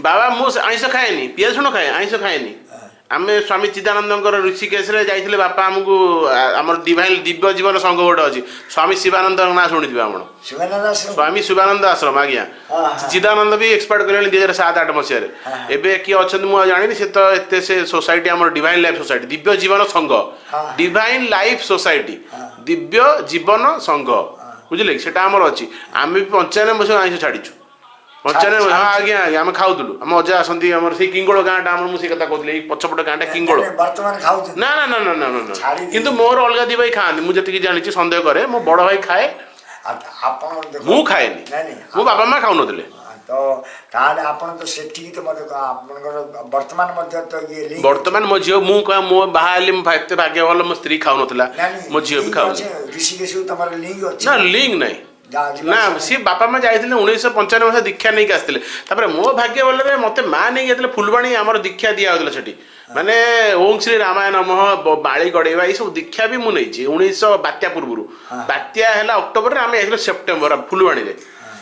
ବାବା, ମୁଁ ଆଇଁଷ ଖାଏନି, ପିଆଜ ରସୁଣ ଖାଏ, ଆଇଁଷ ଖାଏନି। ଆମେ ସ୍ୱାମୀ ଚିଦାନନ୍ଦଙ୍କର ଋଷିକେଶରେ ଯାଇଥିଲେ, ବାପା ଆମକୁ ଆମର ଡିଭାଇନ୍ ଦିବ୍ୟ ଜୀବନ ସଂଘ ଗୋଟେ ଅଛି, ସ୍ୱାମୀ ଶିବାନନ୍ଦଙ୍କ ନାଁ ଶୁଣିଥିବେ ଆପଣ। ଶିବାନନ୍ଦ ଆଶ୍ରମ। ସ୍ୱାମୀ ଶିବାନନ୍ଦ ଆଶ୍ରମ ଆଜ୍ଞା। ହଁ, ହଁ। ଚିଦାନନ୍ଦ ବି ଏକ୍ସପାୟାର୍ଡ କଲେଣି 2007-8 ମସିହାରେ। ଏବେ କିଏ ଅଛନ୍ତି ମୁଁ ଆଉ ଜାଣିନି। ସେ ତ ଏତେ ସେ ସୋସାଇଟି ଆମର ଡିଭାଇନ୍ ଲାଇଫ୍ ସୋସାଇଟି, ଦିବ୍ୟ ଜୀବନ ସଂଘ, ଡିଭାଇନ୍ ଲାଇଫ୍ ସୋସାଇଟି, ଦିବ୍ୟ ଜୀବନ ସଂଘ, ବୁଝିଲେ କି? ସେଟା ଆମର ଅଛି। ଆମେ ବି 95 ମସିହା ଆଇଁଷ ଛାଡ଼ିଛୁ, 95। ହଁ ଆଜ୍ଞା ଆଜ୍ଞା, ଆମେ ଖାଉଥିଲୁ। ଆମ ଅଜା ଆସନ୍ତି, ଆମର ସେଇ କିଙ୍ଗୋଳ ଗାଁଟା ଆମର, ମୁଁ ସେଇ କଥା କହୁଥିଲି, ଏଇ ପଛପଟ ଗାଁଟା କିଙ୍ଗୋଳ। ନାଇଁ, ବର୍ତ୍ତମାନ ଖାଉଛନ୍ତି? ନା ନା ନା ନା ନା ନା ନା। ଛାଡ଼ି। କିନ୍ତୁ ମୋର ଅଲଗା ଦି ଭାଇ ଖାଆନ୍ତି, ମୁଁ ଯେତିକି ଜାଣିଛି, ସନ୍ଦେହ କରେ। ମୋ ବଡ଼ ଭାଇ ଖାଏ। ଆପଣ ଦେଖ- ମୁଁ ଖାଏନି। ନାଇଁ ନାଇଁ ମୋ ବାବା ମା ଖାଉନଥିଲେ। ତ ତାହେଲେ ଆପଣ ତ ସେଠିକି ତ ମଧ୍ୟ ଆପଣଙ୍କର ବର୍ତ୍ତମାନ ମଧ୍ୟ ତ ଇଏ link ବର୍ତ୍ତମାନ ମୋ ଝିଅ, ମୁଁ କହ, ମୁଁ ବାହା ହେଲି, ମୋ ଏତେ ଭାଗ୍ୟ ଭଲ, ମୋ ସ୍ତ୍ରୀ ଖାଉନଥିଲା, ନାଇଁ, ନାଇଁ, ମୋ ଝିଅ ବି link ଖାଉନି। ଅଛି, ଋଷିକେଶକୁ ତମର ଲିଙ୍କ ଅଛି? ନା, ଲିଙ୍କ ନାହିଁ। ଯିବା ନା। ଆସିବା? ସିଏ ବାପା ମା ଯାଇଥିଲେ 1995 ମସିହା, ଦୀକ୍ଷା ନେଇକି ଆସିଥିଲେ। ତାପରେ ମୋ ଭାଗ୍ୟ ଭଲରେ ମୋତେ ମା ନେଇକି ଯାଇଥିଲେ ଫୁଲବାଣୀ, ଆମର ଦୀକ୍ଷା ଦିଆ ହଉଥିଲା ସେଠି, ମାନେ ଓಂ ଶ୍ରୀ ରାମାୟ ନମଃ, ବାଳି ଗଡ଼େଇବା, ଏଇସବୁ ଦୀକ୍ଷା ବି ମୁଁ ନେଇଛି 1900 ବାତ୍ୟା ପୂର୍ବରୁ। ବାତ୍ୟା ହେଲା ଅକ୍ଟୋବରରେ, ଆମେ ଯାଇଥିଲୁ ସେପ୍ଟେମ୍ବର ଫୁଲବାଣୀରେ।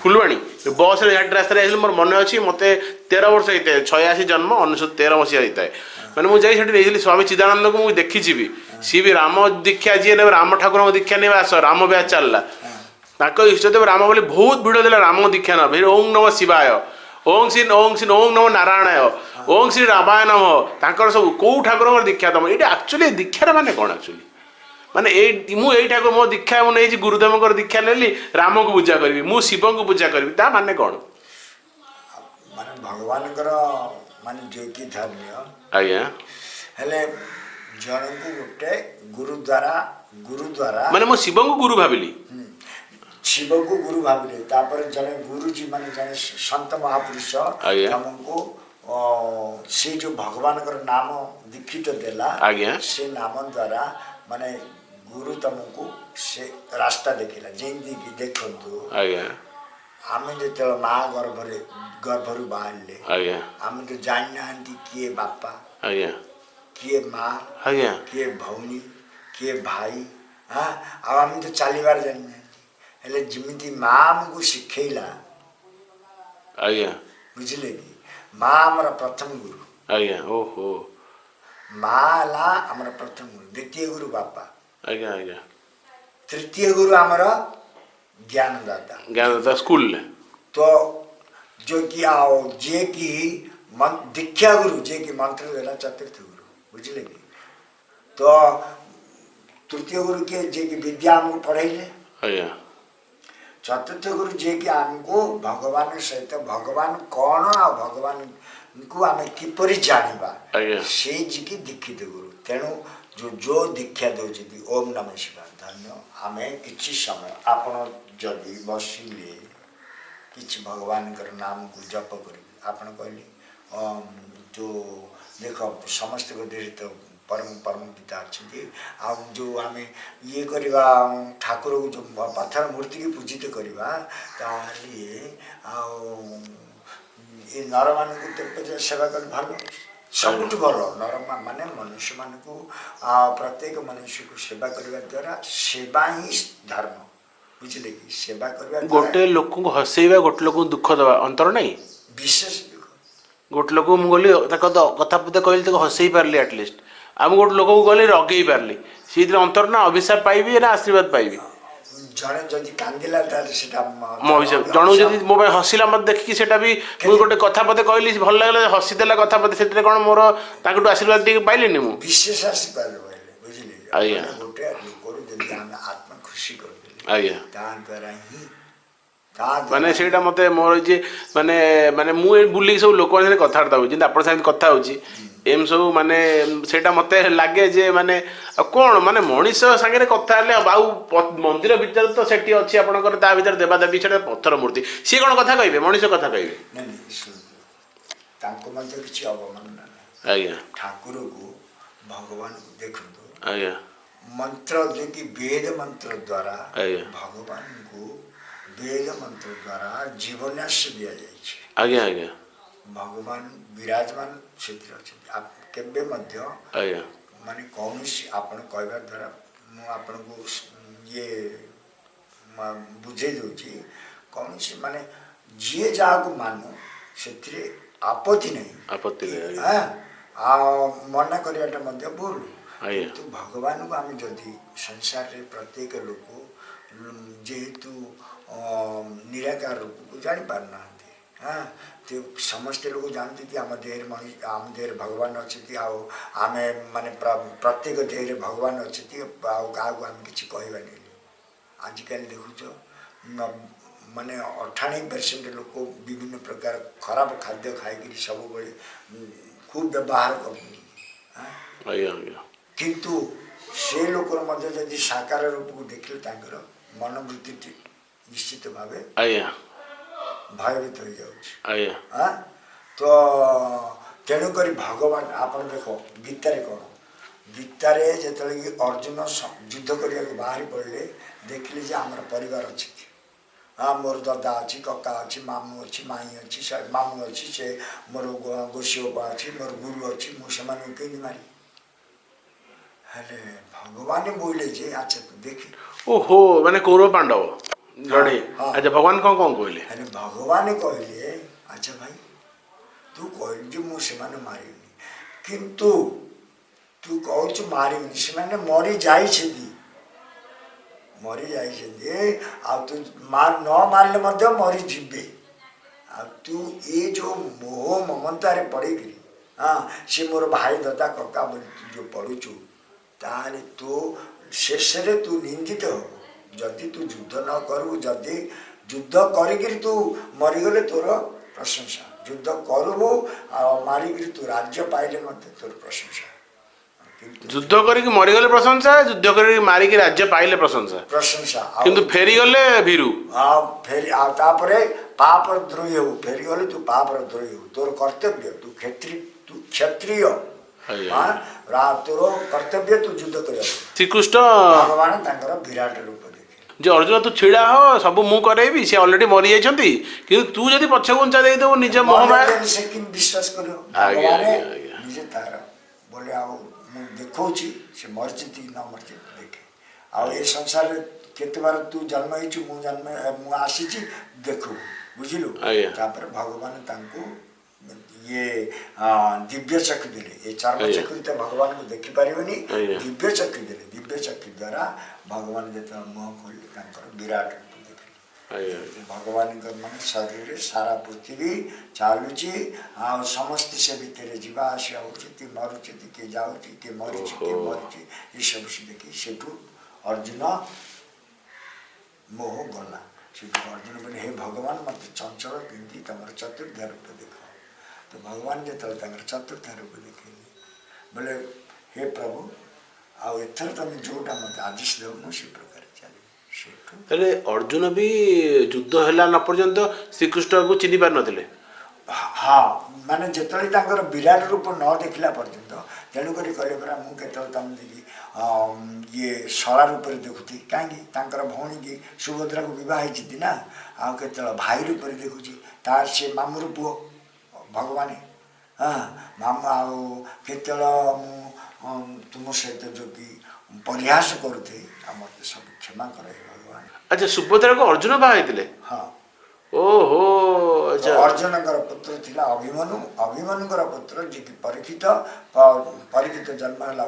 ଫୁଲବାଣୀ ବସ୍ରେ ଘାଟ ରାସ୍ତାରେ ଯାଇଥିଲୁ, ମୋର ମନେ ଅଛି। ମୋତେ 13 ବର୍ଷ ହେଇଥାଏ, 86 ଜନ୍ମ, 1913 ମସିହା ହେଇଥାଏ। ମାନେ ମୁଁ ଯାଇ ସେଠି ନେଇଥିଲି ସ୍ୱାମୀ ଚିଦାନନ୍ଦଙ୍କୁ, ମୁଁ ଦେଖିଛି ବି। ସିଏ ବି ରାମ ଦୀକ୍ଷା ଯିଏ ନେବେ, ରାମ ଠାକୁରଙ୍କ ଦୀକ୍ଷା ନେବେ ଆସ, ରାମ ବ୍ୟାଚ୍ ଚାଲିଲା। ତାଙ୍କ ଇଷ୍ଟଦେବ ରାମ ବୋଲି ବହୁତ ଭିଡ଼ ଥିଲା। ରାମ ଦୀକ୍ଷା ନେବେ, ଓଂ ନମ ଶିବାୟ, ଓଂ ଶ୍ରୀ ଓଂ ଶ୍ରୀ ଓଂ ନମ ନାରାୟଣାୟ, ଓଂ ଶ୍ରୀ ରାମାୟ ନମଃ, ତାଙ୍କର ସବୁ କୋଉ ଠାକୁରଙ୍କର ଦୀକ୍ଷା ତମ ଏଇଟା ଆକ୍ଚୁଆଲି ଦୀକ୍ଷାର ମାନେ କ'ଣ ଆକ୍ଚୁଆଲି? ମାନେ ଏଇ ମୁଁ ଏଇ ଠାକୁର ମୋ ଦୀକ୍ଷା ମୁଁ ନେଇଛି, ଗୁରୁଦେବଙ୍କର ଦୀକ୍ଷା ନେଲି, ରାମକୁ ପୂଜା କରିବି, ମୁଁ ଶିବଙ୍କୁ ପୂଜା କରିବି, ତା ମାନେ କ'ଣ? ମାନେ ଭଗବାନଙ୍କର ମାନେ ଯିଏକି ଧନ୍ୟ ହେଲେ ଜଣଙ୍କୁ ଗୋଟେ ଗୁରୁ ଦ୍ୱାରା, ଗୁରୁ ଦ୍ୱାରା। ମାନେ ମୁଁ ଶିବଙ୍କୁ ଗୁରୁ ଭାବିଲି। ଶିବକୁ ଗୁରୁ ଭାବିଲେ, ତାପରେ ଜଣେ ଗୁରୁଜୀ ମାନେ ଜଣେ ସନ୍ତ ମହାପୁରୁଷ ତମକୁ ସେ ଯୋଉ ଭଗବାନଙ୍କର ନାମ ଦୀକ୍ଷିତ ଦେଲା, ସେ ନାମ ଦ୍ୱାରା ମାନେ ଗୁରୁ ତମକୁ ସେ ରାସ୍ତା ଦେଖିଲା। ଯେମିତିକି ଦେଖନ୍ତୁ, ଆମେ ଯେତେବେଳେ ମା ଗର୍ଭରେ ଗର୍ଭରୁ ବାହାରିଲେ, ଆମେ ତ ଜାଣିନାହାନ୍ତି କିଏ ବାପା, କିଏ ମା, କିଏ ଭଉଣୀ, କିଏ ଭାଇ। ହଁ, ଆଉ ଆମେ ତ ଚାଲିବାର ଜାଣିନାହାନ୍ତି। ହେଲେ ଯେମିତି ମା ଆମକୁ ଶିଖେଇଲା, ବୁଝିଲେ କି? ମା ଆମର ପ୍ରଥମ ଗୁରୁ। ଆଜ୍ଞା ଓହୋ ମା ହେଲା ଆମର ପ୍ରଥମ ଗୁରୁ, ଦ୍ୱିତୀୟ ଗୁରୁ ବାପା, ଆଜ୍ଞା ଆଜ୍ଞା ତୃତୀୟ ଗୁରୁ ଆମର ଜ୍ଞାନଦାତା। ଜ୍ଞାନଦାତା ସ୍କୁଲରେ। ତ ଯିଏକି ଆଉ ଯିଏକି ଦୀକ୍ଷା ଗୁରୁ, ଯିଏକି ମନ୍ତ୍ର ଦେଲା, ଚତୁର୍ଥ ଗୁରୁ, ବୁଝିଲେ କି? ତ ତୃତୀୟ ଗୁରୁ କିଏ? ଯିଏକି ବିଦ୍ୟା ଆମକୁ ପଢ଼େଇଲେ। ଚତୁର୍ଥ ଗୁରୁ ଯିଏକି ଆମକୁ ଭଗବାନ ସହିତ, ଭଗବାନ କ'ଣ ଆଉ ଭଗବାନଙ୍କୁ ଆମେ କିପରି ଜାଣିବା, ସେଇ ଯିଏକି ଦୀକ୍ଷିତ ଗୁରୁ। ତେଣୁ ଯୋଉ ଯୋଉ ଦୀକ୍ଷା ଦେଉଛନ୍ତି ଓମ୍ ନମଃ ଶିବାୟ, ଧନ୍ୟ ଆମେ କିଛି ସମୟ ଆପଣ ଯଦି ବସିଲେ କିଛି ଭଗବାନଙ୍କର ନାମକୁ ଜପ କରିବେ, ଆପଣ କହିଲେ ଯୋଉ ଦେଖ, ସମସ୍ତଙ୍କ ଦେହରେ ତ ପରମ ପରମ ପିତା ଅଛନ୍ତି। ଆଉ ଯୋଉ ଆମେ ଇଏ କରିବା, ଠାକୁରକୁ ଯୋଉ ପଥର ମୂର୍ତ୍ତିକି ପୂଜିତ କରିବା, ତାହେଲେ ଆଉ ଏ ନରମାନଙ୍କୁ ତ ସେବା କଲେ ଭଲ, ସବୁଠୁ ଭଲ। ନର ମାନେ ମନୁଷ୍ୟମାନଙ୍କୁ, ଆଉ ପ୍ରତ୍ୟେକ ମନୁଷ୍ୟକୁ ସେବା କରିବା ଦ୍ୱାରା, ସେବା ହିଁ ଧର୍ମ, ବୁଝିଲେ କି? ସେବା କରିବା ଦ୍ୱାରା। ଗୋଟେ ଲୋକଙ୍କୁ ହସେଇବା, ଗୋଟେ ଲୋକଙ୍କୁ ଦୁଃଖ ଦେବା ଅନ୍ତର ନାହିଁ? ବିଶେଷ ଦୁଃଖ। ଗୋଟେ ଲୋକକୁ ମୁଁ ଗଲି, ତାଙ୍କ ତ କଥା ପଦେ କହିଲି, ତାକୁ ହସେଇ ପାରିଲି ଆଟଲିଷ୍ଟ, ଆଉ ମୁଁ ଗୋଟେ ଲୋକକୁ ଗଲି ରଗେଇ ପାରିଲି, ସେଇଥିରେ ଅନ୍ତର ନା ଅଭିଶାପ ପାଇବି ନା ଆଶୀର୍ବାଦ ପାଇବି? ଜଣେ ଯଦି କାନ୍ଦିଲା ତାହେଲେ ସେଟା ମୋ ଅଭିଶାପ। ଜଣକୁ ଯଦି ମୋ ପାଇଁ ହସିଲା ମତେ ଦେଖିକି, ସେଟା ବି ମୁଁ ଗୋଟେ କଥା ପଦେ କହିଲି, ଭଲ ଲାଗିଲା, ହସିଦେଲା କଥା ପଦେ, ସେଥିରେ କ'ଣ ମୋର ତାଙ୍କଠୁ ଆଶୀର୍ବାଦ ଟିକେ ପାଇଲିନି ମୁଁ? ବିଶେଷ ଆଶୀର୍ବାଦ ପାଇଲେ, ବୁଝିଲେ? ମାନେ ଗୋଟେ ଲୋକରୁ ଯଦି ଆମେ ଆତ୍ମା ଖୁସି କରିଦେଲେ, ତା ଦ୍ୱାରା ହିଁ ତା ମାନେ ଦ୍ୱାରା। ସେଇଟା ମୋତେ ମୋର ଯେ ମାନେ ମାନେ ମୁଁ ଏଇ ବୁଲିକି ସବୁ ଲୋକଙ୍କ ସାଙ୍ଗରେ କଥାବାର୍ତ୍ତା ହେଉଛି, ଯେମିତି ଆପଣଙ୍କ ସାଙ୍ଗେ କଥା ହେଉଛି, ଏମିତି ସବୁ ମାନେ ସେଇଟା ମୋତେ ଲାଗେ ଯେ ମାନେ ଆଉ କ'ଣ, ମାନେ ମଣିଷ ସାଙ୍ଗରେ କଥା ହେଲେ ହବ। ଆଉ ମନ୍ଦିର ଭିତରେ ତ ସେଠି ଅଛି ଆପଣଙ୍କର ତା ଭିତରେ ଦେବାଦେବୀ, ସେଟା ପଥର ମୂର୍ତ୍ତି, ସିଏ କ'ଣ କଥା କହିବେ? ମଣିଷ କଥା କହିବେ? ନାଇଁ ନାଇଁ, ଶୁଣନ୍ତୁ, ତାଙ୍କୁ ମଧ୍ୟ କିଛି ଅବମାନନା ନାହିଁ। ଠାକୁରକୁ, ଭଗବାନଙ୍କୁ ଦେଖନ୍ତୁ, ମନ୍ତ୍ର ଯିଏକି ବେଦ ମନ୍ତ୍ର ଦ୍ୱାରା ଭଗବାନଙ୍କୁ ବେଦ ମନ୍ତ୍ର ଦ୍ୱାରା ଜୀବନ୍ୟାସ ଦିଆଯାଇଛି। ଆଜ୍ଞା ଆଜ୍ଞା ଭଗବାନ ବିରାଜମାନ ସେଥିରେ ଅଛନ୍ତି। କେବେ ମଧ୍ୟ ମାନେ କୌଣସି ଆପଣ କହିବା ଦ୍ୱାରା ମୁଁ ଆପଣଙ୍କୁ ଇଏ ବୁଝେଇ ଦେଉଛି, କୌଣସି ମାନେ ଯିଏ ଯାହାକୁ ମାନୁ ସେଥିରେ ଆପତ୍ତି ନାହିଁ। ଆପତ୍ତି ନାହିଁ, ଆଜ୍ଞା। ହଁ, ଆଉ ମନା କରିବାଟା ମଧ୍ୟ ଭୁଲ। କିନ୍ତୁ ଭଗବାନଙ୍କୁ ଆମେ ଯଦି ସଂସାରରେ ପ୍ରତ୍ୟେକ ଲୋକ ଯେହେତୁ ନିରାକାର ରୂପକୁ ଜାଣିପାରୁନାହାନ୍ତି, ହଁ, ତ ସମସ୍ତେ ଲୋକ ଜାଣନ୍ତି କି ଆମ ଦେହରେ ମଣିଷ, ଆମ ଦେହରେ ଭଗବାନ ଅଛନ୍ତି, ଆଉ ଆମେ ମାନେ ପ୍ରତ୍ୟେକ ଦେହରେ ଭଗବାନ ଅଛନ୍ତି, ଆଉ କାହାକୁ ଆମେ କିଛି କହିବାନି। ଆଜିକାଲି ଦେଖୁଛ ମାନେ 98% ଲୋକ ବିଭିନ୍ନ ପ୍ରକାର ଖରାପ ଖାଦ୍ୟ ଖାଇକିରି ସବୁବେଳେ ଖୁବ୍ ବ୍ୟବହାର କରୁଛନ୍ତି, ହଁ? ଆଜ୍ଞା ଆଜ୍ଞା କିନ୍ତୁ ସେ ଲୋକର ମଧ୍ୟ ଯଦି ସାକାର ରୂପକୁ ଦେଖିଲେ ତାଙ୍କର ମନୋବୃତ୍ତିଟି ନିଶ୍ଚିତ ଭାବେ ଭୟଭୀତ ହେଇଯାଉଛି। ହଁ, ତ ତେଣୁକରି ଭଗବାନ, ଆପଣ ଦେଖ ଗୀତାରେ କ'ଣ, ଗୀତାରେ ଯେତେବେଳେ କି ଅର୍ଜୁନ ଯୁଦ୍ଧ କରିବାକୁ ବାହାରି ପଡ଼ିଲେ, ଦେଖିଲେ ଯେ ଆମର ପରିବାର ଅଛନ୍ତି, ହଁ, ମୋର ଦଦା ଅଛି, କକା ଅଛି, ମାମୁଁ ଅଛି, ମାଇଁ ଅଛି, ମାମୁଁ ଅଛି, ସେ ମୋର ଗୋସି ବାପା ଅଛି, ମୋର ଗୁରୁ ଅଛି, ମୁଁ ସେମାନଙ୍କୁ କେମିତି ମାରିବି? ହେଲେ ଭଗବାନ ବୋଇଲେ ଯେ ଆଚ୍ଛା ତୁ ଦେଖି। ଓହୋ, ମାନେ କୌରବ ପାଣ୍ଡବ ଲଢେଇ। ହଁ। ଆଚ୍ଛା, ଭଗବାନ କ'ଣ କ'ଣ କହିଲେ? ହେଲେ ଭଗବାନ କହିଲେ, ଆଚ୍ଛା ଭାଇ, ତୁ କହିଲୁ ଯେ ମୁଁ ସେମାନଙ୍କୁ ମାରିବିନି, କିନ୍ତୁ ତୁ କହୁଛୁ ମାରିବିନି, ସେମାନେ ମରି ଯାଇଛନ୍ତି, ମରି ଯାଇଛନ୍ତି, ଆଉ ତୁ ନ ମାରିଲେ ମଧ୍ୟ ମରିଯିବେ। ଆଉ ତୁ ଏ ଯେଉଁ ମୋହ ମମତାରେ ପଡ଼ିକିରି, ହଁ, ସେ ମୋର ଭାଇ ଦଦା କକା ବୋଲି ତୁ ଯେଉଁ ପଡ଼ୁଛୁ, ତାହେଲେ ତୁ ଶେଷରେ ତୁ ନିନ୍ଦିତ ହବୁ ଯଦି ତୁ ଯୁଦ୍ଧ ନ କରିବୁ। ଯଦି ଯୁଦ୍ଧ କରିକିରି ତୁ ମରିଗଲେ ତୋର ପ୍ରଶଂସା, ଯୁଦ୍ଧ କରିବୁ ଆଉ ମାରିକିରି ତୁ ରାଜ୍ୟ ପାଇଲେ ମଧ୍ୟ ତୋର ପ୍ରଶଂସା, କିନ୍ତୁ ଯୁଦ୍ଧ କରିକି ମରିଗଲେ ପ୍ରଶଂସା, ଯୁଦ୍ଧ କରିକି ମାରିକି ରାଜ୍ୟ ପାଇଲେ ପ୍ରଶଂସା, ପ୍ରଶଂସା, କିନ୍ତୁ ଫେରିଗଲେ ଭୀରୁ। ଆଉ ଫେରି, ଆଉ ତାପରେ ପାପର ଦ୍ରୋହୀ ହବୁ। ଫେରିଗଲେ ତୁ ପାପର ଦ୍ରୋହୀ ହବୁ। ତୋର କର୍ତ୍ତବ୍ୟ, ତୁ କ୍ଷତ୍ରି, ତୁ କ୍ଷତ୍ରିୟ, ହଁ, ତୋର କର୍ତ୍ତବ୍ୟ ତୁ ଯୁଦ୍ଧ କରିବାକୁ। ଶ୍ରୀକୃଷ୍ଣ ଭଗବାନ ତାଙ୍କର ବିରାଟ ରୂପ ଦେଖିଲେ ଯେ ଅର୍ଜୁନ ତୁ ଛିଡ଼ା ହ, ସବୁ ମୁଁ କରେଇବି, ସେ ଅଲରେଡି ମରିଯାଇଛନ୍ତି, କିନ୍ତୁ ତୁ ଯଦି ପଛ ଘୁଞ୍ଚା ଦେଇଦେବୁ ନିଜ ମୋହ ମାୟା ମରିଯାଇଛନ୍ତି, ସେ କେମିତି ବିଶ୍ୱାସ କରିବ? ଭଗବାନ ଆଜ୍ଞା। ନିଜେ ତାର ବୋଲେ ଆଉ ମୁଁ ଦେଖଉଛି ସେ ମରିଛନ୍ତି କି ନ ମରିଛନ୍ତି ଦେଖେ, ଆଉ ଏ ସଂସାରରେ କେତେବାର ତୁ ଜନ୍ମ ହେଇଛୁ, ମୁଁ ଜନ୍ମ, ମୁଁ ଆସିଛି, ଦେଖୁ, ବୁଝିଲୁ? ତାପରେ ଭଗବାନ ତାଙ୍କୁ ଇଏ ଦିବ୍ୟ ଚକ୍ଷୁ ଦେଲେ। ଏ ଚର୍ମ ଚକ୍ଷୁ ତ ଭଗବାନଙ୍କୁ ଦେଖିପାରିବନି। ଦିବ୍ୟ ଚକ୍ଷୁ ଦେଲେ। ଦିବ୍ୟ ଚକ୍ଷୁ ଦ୍ୱାରା ଭଗବାନ ଯେତେବେଳେ ମୁହଁ ଖୋଲିଲେ ତାଙ୍କର ବିରାଟ ରୂପ ଦେଖିଲେ। ଭଗବାନଙ୍କ ମାନେ ଶରୀରରେ ସାରା ପୃଥିବୀ ଚାଲୁଛି, ଆଉ ସମସ୍ତେ ସେ ଭିତରେ ଯିବା ଆସିବା ହେଉଛନ୍ତି, ମରୁଛନ୍ତି, କିଏ ଯାଉଛି, କିଏ ମରିଛି, କିଏ ମରିଛି, ଏସବୁ ସେ ଦେଖି ସେଠୁ ଅର୍ଜୁନ ମୋହ ଗଲା। ସେଠୁ ଅର୍ଜୁନ କହିଲେ, ହେ ଭଗବାନ, ମୋତେ ଚଞ୍ଚଳ କେମିତି ତମର ଚତୁର୍ଦ୍ଧା ରୂପ ଦେଖ। ତ ଭଗବାନ ଯେତେବେଳେ ତାଙ୍କର ଚତୁର୍ଦ୍ଧା ରୂପ ଦେଖେଇଲେ, ବୋଲେ ହେ ପ୍ରଭୁ, ଆଉ ଏଥର ତମେ ଯେଉଁଟା ମୋତେ ଆଦେଶ ଦେବ ମୁଁ ସେ ପ୍ରକାର ଚାଲିବି। ସେଠୁ ତାହେଲେ ଅର୍ଜୁନ ବି ଯୁଦ୍ଧ ହେଲା ନ ପର୍ଯ୍ୟନ୍ତ ଶ୍ରୀକୃଷ୍ଣକୁ ଚିହ୍ନି ପାରିନଥିଲେ? ହଁ, ମାନେ ଯେତେବେଳେ ତାଙ୍କର ବିରାଟ ରୂପ ନ ଦେଖିଲା ପର୍ଯ୍ୟନ୍ତ। ତେଣୁକରି କହିଲେ ପରା, ମୁଁ କେତେବେଳେ ତମେ ଦେଖି ଇଏ ଶଳା ରୂପରେ ଦେଖୁଛି, କାହିଁକି ତାଙ୍କର ଭଉଣୀକି ସୁଭଦ୍ରାକୁ ବିବାହ ହେଇଛନ୍ତି ନା, ଆଉ କେତେବେଳେ ଭାଇ ରୂପରେ ଦେଖୁଛି, ତାର ସେ ମାମୁଁର ପୁଅ ଭଗବାନ, ହଁ ମାମୁଁ, ଆଉ କେତେବେଳେ ମୁଁ ତୁମ ସହିତ ଯୋଗୀ ପରିହାସ କରୁଥିଲି, ଆଉ ମୋତେ ସବୁ କ୍ଷମା କର ହେ ଭଗବାନ। ଆଚ୍ଛା, ସୁଭଦ୍ରାକୁ ଅର୍ଜୁନ ବାହା ହେଇଥିଲେ? ହଁ। ଓହୋ, ଆଚ୍ଛା। ଅର୍ଜୁନଙ୍କର ପୁତ୍ର ଥିଲା ଅଭିମନ୍ୟୁ। ଅଭିମନ୍ୟୁଙ୍କର ପୁତ୍ର ଯିଏକି ପରୀକ୍ଷିତ। ପରୀକ୍ଷିତ ଜନ୍ମ ହେଲା,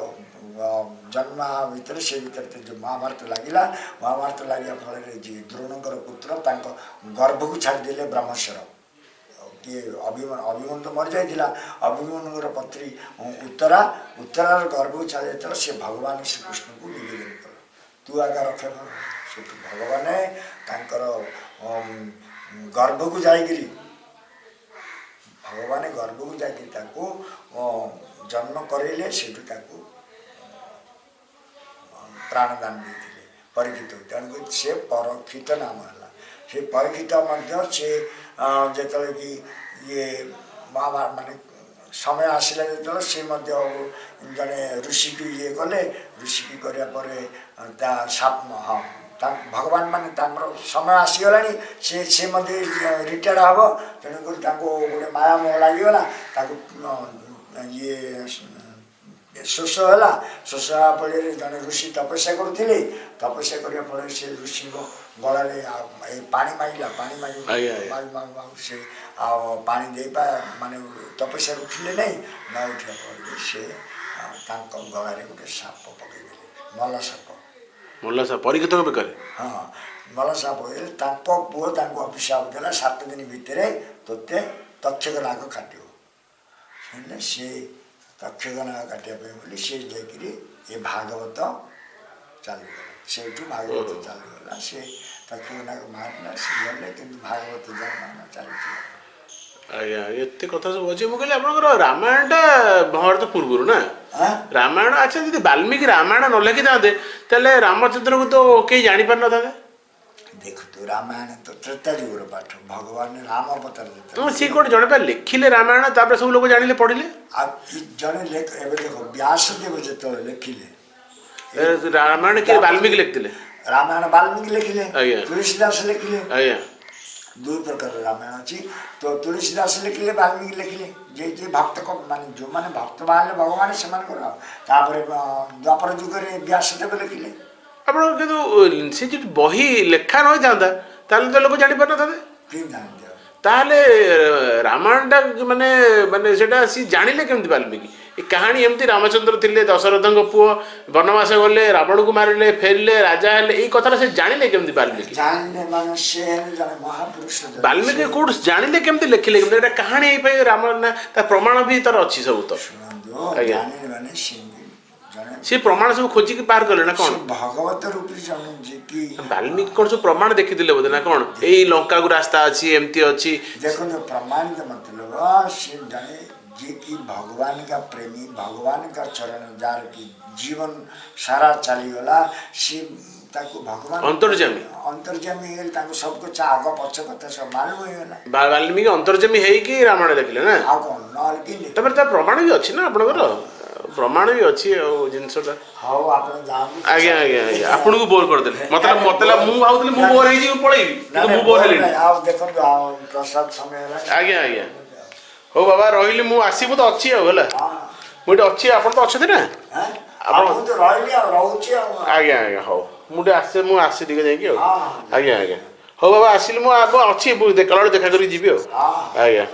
ଜନ୍ମ ଭିତରେ ସେ ଭିତରେ ତ ଯେଉଁ ମହାଭାରତ ଲାଗିଲା, ମହାଭାରତ ଲାଗିବା ଫଳରେ ଯିଏ ଦ୍ରୋଣଙ୍କର ପୁତ୍ର ତାଙ୍କ ଗର୍ଭକୁ ଛାଡ଼ିଦେଲେ ବ୍ରହ୍ମଶର। କିଏ? ଅଭିମନ୍ୟୁ ତ ମରିଯାଇଥିଲା। ଅଭିମନ୍ୟୁଙ୍କର ପତ୍ନୀ ଉତ୍ତରା, ଉତ୍ତରାର ଗର୍ଭକୁ ଛାଡ଼ି ଯେତେବେଳେ ସେ ଭଗବାନ ଶ୍ରୀକୃଷ୍ଣଙ୍କୁ ନିବେଦନ କଲେ, ତୁ ଆଗା ରକ୍ଷା କର। ସେଠୁ ଭଗବାନ ତାଙ୍କର ଗର୍ଭକୁ ଯାଇକିରି, ଭଗବାନ ଗର୍ଭକୁ ଯାଇକିରି ତାକୁ ଜନ୍ମ କରେଇଲେ। ସେଠୁ ତାକୁ ପ୍ରାଣଦାନ ଦେଇଥିଲେ ପରୀକ୍ଷିତ। ତେଣୁକରି ସେ ପରୀକ୍ଷିତ ନାମ ହେଲା। ସେ ପରୀକ୍ଷିତ ମଧ୍ୟ ସେ ଯେତେବେଳେ କି ଇଏ ମହାଭାରତ ମାନେ ସମୟ ଆସିଲା ଯେତେବେଳେ ସେ ମଧ୍ୟ ଜଣେ ଋଷିକୁ ଇଏ କଲେ। ଋଷିକି କରିବା ପରେ ତା ସାପ, ହଁ, ଭଗବାନ ମାନେ ତାଙ୍କର ସମୟ ଆସିଗଲାଣି, ସେ ସେ ମଧ୍ୟ ରିଟାୟାର୍ଡ଼ ହେବ, ତେଣୁକରି ତାଙ୍କୁ ଗୋଟେ ମାୟା ମୋହ ଲାଗିଗଲା। ତାକୁ ଇଏ ଶୋଷ ହେଲା। ଶୋଷ ହେବା ଫଳରେ ଜଣେ ଋଷି ତପସ୍ୟା କରୁଥିଲେ। ତପସ୍ୟା କରିବା ଫଳରେ ସେ ଋଷିଙ୍କ ଗଳାରେ ଆଉ ଏ ପାଣି ମାଗିଲା। ପାଣି ମାଗି ଆଜ୍ଞା, ଆଜ୍ଞା। ମାଗୁ ମାଗୁ ମାଗୁ ସେ ଆଉ ପାଣି ଦେଇପା ମାନେ ତପସ୍ୟାରୁ ଉଠିଲେ ନାହିଁ। ନ ଉଠିବା ଫଳରେ ସେ ତାଙ୍କ ଗଳାରେ ଗୋଟେ ସାପ ପକେଇଦେଲେ, ମଲା ସାପ। ମଲା ସାପ ପରୀକ୍ଷିତଙ୍କ ବେକରେ? ହଁ, ମଲା ସାପ ପକେଇଦେଲେ। ତାଙ୍କ ପୁଅ ତାଙ୍କୁ ଅଭିଶାପ ଦେଲା, 7 ଦିନ ଭିତରେ ତୋତେ ତକ୍ଷକ ନାଗ କାଟିବ। ହେଲେ ସେ ତକ୍ଷକ ନାଗ କାଟିବା ପାଇଁ ବୋଲି ସେ ଯାଇକିରି ଏ ଭାଗବତ ଚାଲୁଗଲା। ସେଇଠୁ ଭାଗବତ ଚାଲୁଗଲା। ସେ ତକ୍ଷକ ନାଗ ମାରିଲା, ସେ ଗଲେ, କିନ୍ତୁ ଭାଗବତ ଜନ୍ମ ଚାଲିଛି। ଆଜ୍ଞା, ଏତେ କଥା ସବୁ ଅଛି। ମୁଁ କହିଲି ଆପଣଙ୍କର ରାମାୟଣଟା ମହାଭାରତ ପୂର୍ବରୁ ନା? ଆଁ? ରାମାୟଣ, ଆଚ୍ଛା, ଯଦି ବାଲ୍ମୀକି ରାମାୟଣ ନ ଲେଖିଥାନ୍ତେ, ତାହେଲେ ରାମଚନ୍ଦ୍ରକୁ ତ କେହି ଜାଣିପାରିନଥାନ୍ତେ। ଦେଖନ୍ତୁ, ରାମାୟଣ ତ ତ୍ରେତା ଯୁଗର ପାଠ। ଭଗବାନ ରାମ ଅବତାର ହଁ, ସିଏ ଯେତେବେଳେ କୋଉଠି ଜଣେ ପା ଲେଖିଲେ ରାମାୟଣ, ତାପରେ ସବୁ ଲୋକ ଜାଣିଲେ, ପଢିଲେ। ଆଉ ଇ ଜଣେ ଲେଖ, ଏବେ ଦେଖ, ବ୍ୟାସଦେବ ଯେତେବେଳେ ଲେଖିଲେ ଏ ରାମାୟଣ କିଏ, ବାଲ୍ମୀକି ଲେଖିଥିଲେ? ରାମାୟଣ ବାଲ୍ମୀକି ଲେଖିଲେ। ତୁଳସୀଦାସ ଲେଖିଲେ। ଦୁଇ ପ୍ରକାର ରାମାୟଣ ଅଛି ତ। ତୁଳସୀଦାସ ଲେଖିଲେ, ବାଲ୍ମୀକି ଲେଖିଲେ। ଯେ ଯେ ଭକ୍ତ ମାନେ ଯେଉଁମାନେ ଭକ୍ତ ବାହାରିଲେ ଭଗବାନ ସେମାନଙ୍କର। ଆଉ ତାପରେ ଦ୍ୱାପର ଯୁଗରେ ବ୍ୟାସଦେବ ଲେଖିଲେ। ଆପଣ କିନ୍ତୁ ସେ ଯଦି ବହି ଲେଖା ନ ହେଇଥାନ୍ତା, ତାହେଲେ ତ ଲୋକ ଜାଣିପାରିନଥାନ୍ତେ। କେମିତି ଜାଣନ୍ତି ଆଉ? ତାହେଲେ ରାମାୟଣଟା ମାନେ ମାନେ ସେଇଟା ସିଏ ଜାଣିଲେ କେମିତି ବାଲ୍ମୀକି? ଏ କାହାଣୀ ଏମିତି ରାମଚନ୍ଦ୍ର ଥିଲେ ଦଶରଥଙ୍କ ପୁଅ, ବନବାସ ଗଲେ, ରାବଣକୁ ମାରିଲେ, ଫେରିଲେ, ରାଜା ହେଲେ, ଏଇ କଥାଟା ସେ ଜାଣିଲେ କେମିତି ବାଲ୍ମୀକି? ଜାଣିଲେ ମାନେ ସେ ହେଲେ ଜଣେ ମହାପୁରୁଷ ଜଣେ। ବାଲ୍ମୀକି କୋଉଠୁ ଜାଣିଲେ, କେମିତି ଲେଖିଲେ କେମିତି ଏଇଟା କାହାଣୀ ହେଇପାଇଁ ରାମ ନା ତା ପ୍ରମାଣ ବି ତାର ଅଛି ସବୁ ତ? ଶୁଣନ୍ତୁ। ଜାଣିଲେ ମାନେ ସେମିତି ଜଣେ ସେ ପ୍ରମାଣ ସବୁ ଖୋଜିକି ବାହାର କଲେ ନା କଣ? ସେ ଭଗବତ ରୂପୀ ଜଣେ ଯିଏକି ବାଲ୍ମୀକି କଣ ସବୁ ପ୍ରମାଣ ଦେଖିଥିଲେ ବୋଧେ ନା କଣ, ଏଇ ଲଙ୍କାକୁ ରାସ୍ତା ଅଛି, ଏମିତି ଅଛି? ଦେଖନ୍ତୁ, ପ୍ରମାଣିତ ମତଲବ ସେ ଜଣେ ଯିଏକି ଭଗବାନଙ୍କ ପ୍ରେମୀ, ଭଗବାନଙ୍କ ଚରଣ ଯାହାର କି ଜୀବନ ସାରା ଚାଲିଗଲା, ସିଏ ତାକୁ ଭଗବାନ ଅନ୍ତର୍ଯାମୀ। ଅନ୍ତର୍ଯାମୀ ହେଇଗଲେ। ତାଙ୍କୁ ସବୁ କିଛି ଆଗ ପଛ କଥା ସବୁ ମାଲୁମ ହେଇଗଲା। ବାଲ୍ମୀକି ଅନ୍ତର୍ଯାମୀ ହେଇକି ରାମାୟଣ ଲେଖିଲେ ନା? ଆଉ କ'ଣ ନହେଲେ କି ଲେଖିବେ? ତାପରେ ତା ପ୍ରମାଣ ବି ଅଛି ନା, ଆପଣଙ୍କର ପ୍ରମାଣ ବି ଅଛି ଆଉ ଜିନିଷଟା। ହଉ, ଆପଣ ଯାଆନ୍ତୁ। ଆଜ୍ଞା ଆଜ୍ଞା ଆଜ୍ଞା ଆପଣଙ୍କୁ ବୋର କରିଦେଲେ। ମତେ ମୁଁ ଭାବୁଥିଲି ମୁଁ ବୋର ହେଇଯିବି, ପଳେଇବି, ନା, କିନ୍ତୁ ନା, ମୁଁ ବୋର ହେଲିନି। ନାଇଁ, ଆଉ ଦେଖନ୍ତୁ, ଆଉ ପ୍ରସାଦ ସମୟ ହେଲାଣି। ଆଜ୍ଞା ଆଜ୍ଞା ହଉ ବାବା, ରହିଲି। ମୁଁ ଆସିବୁ ତ ଅଛି ଆଉ ହେଲା। ମୁଁ ଏଠି ଅଛି, ଆପଣ ତ ଅଛନ୍ତି ନା? ଆଁ? ଆପଣ ଆଉ ମୁଁ ତ ରହିଲି ଆଉ ରହୁଛି ଆଉ। ଆଜ୍ଞା ଆଜ୍ଞା ହଉ, ମୁଁ ଟିକେ ଆସେ, ମୁଁ ଆସେ ଟିକେ ଯାଇକି ଆଉ। ହଁ। ଆଜ୍ଞା ଆଜ୍ଞା ହଉ ବାବା, ଆସିଲି ମୁଁ। ଆଗ ଅଛି, ମୁଁ କଲାବେଳେ ଦେଖା କରିକି ଯିବି ଆଉ। ହଁ। ଆଜ୍ଞା।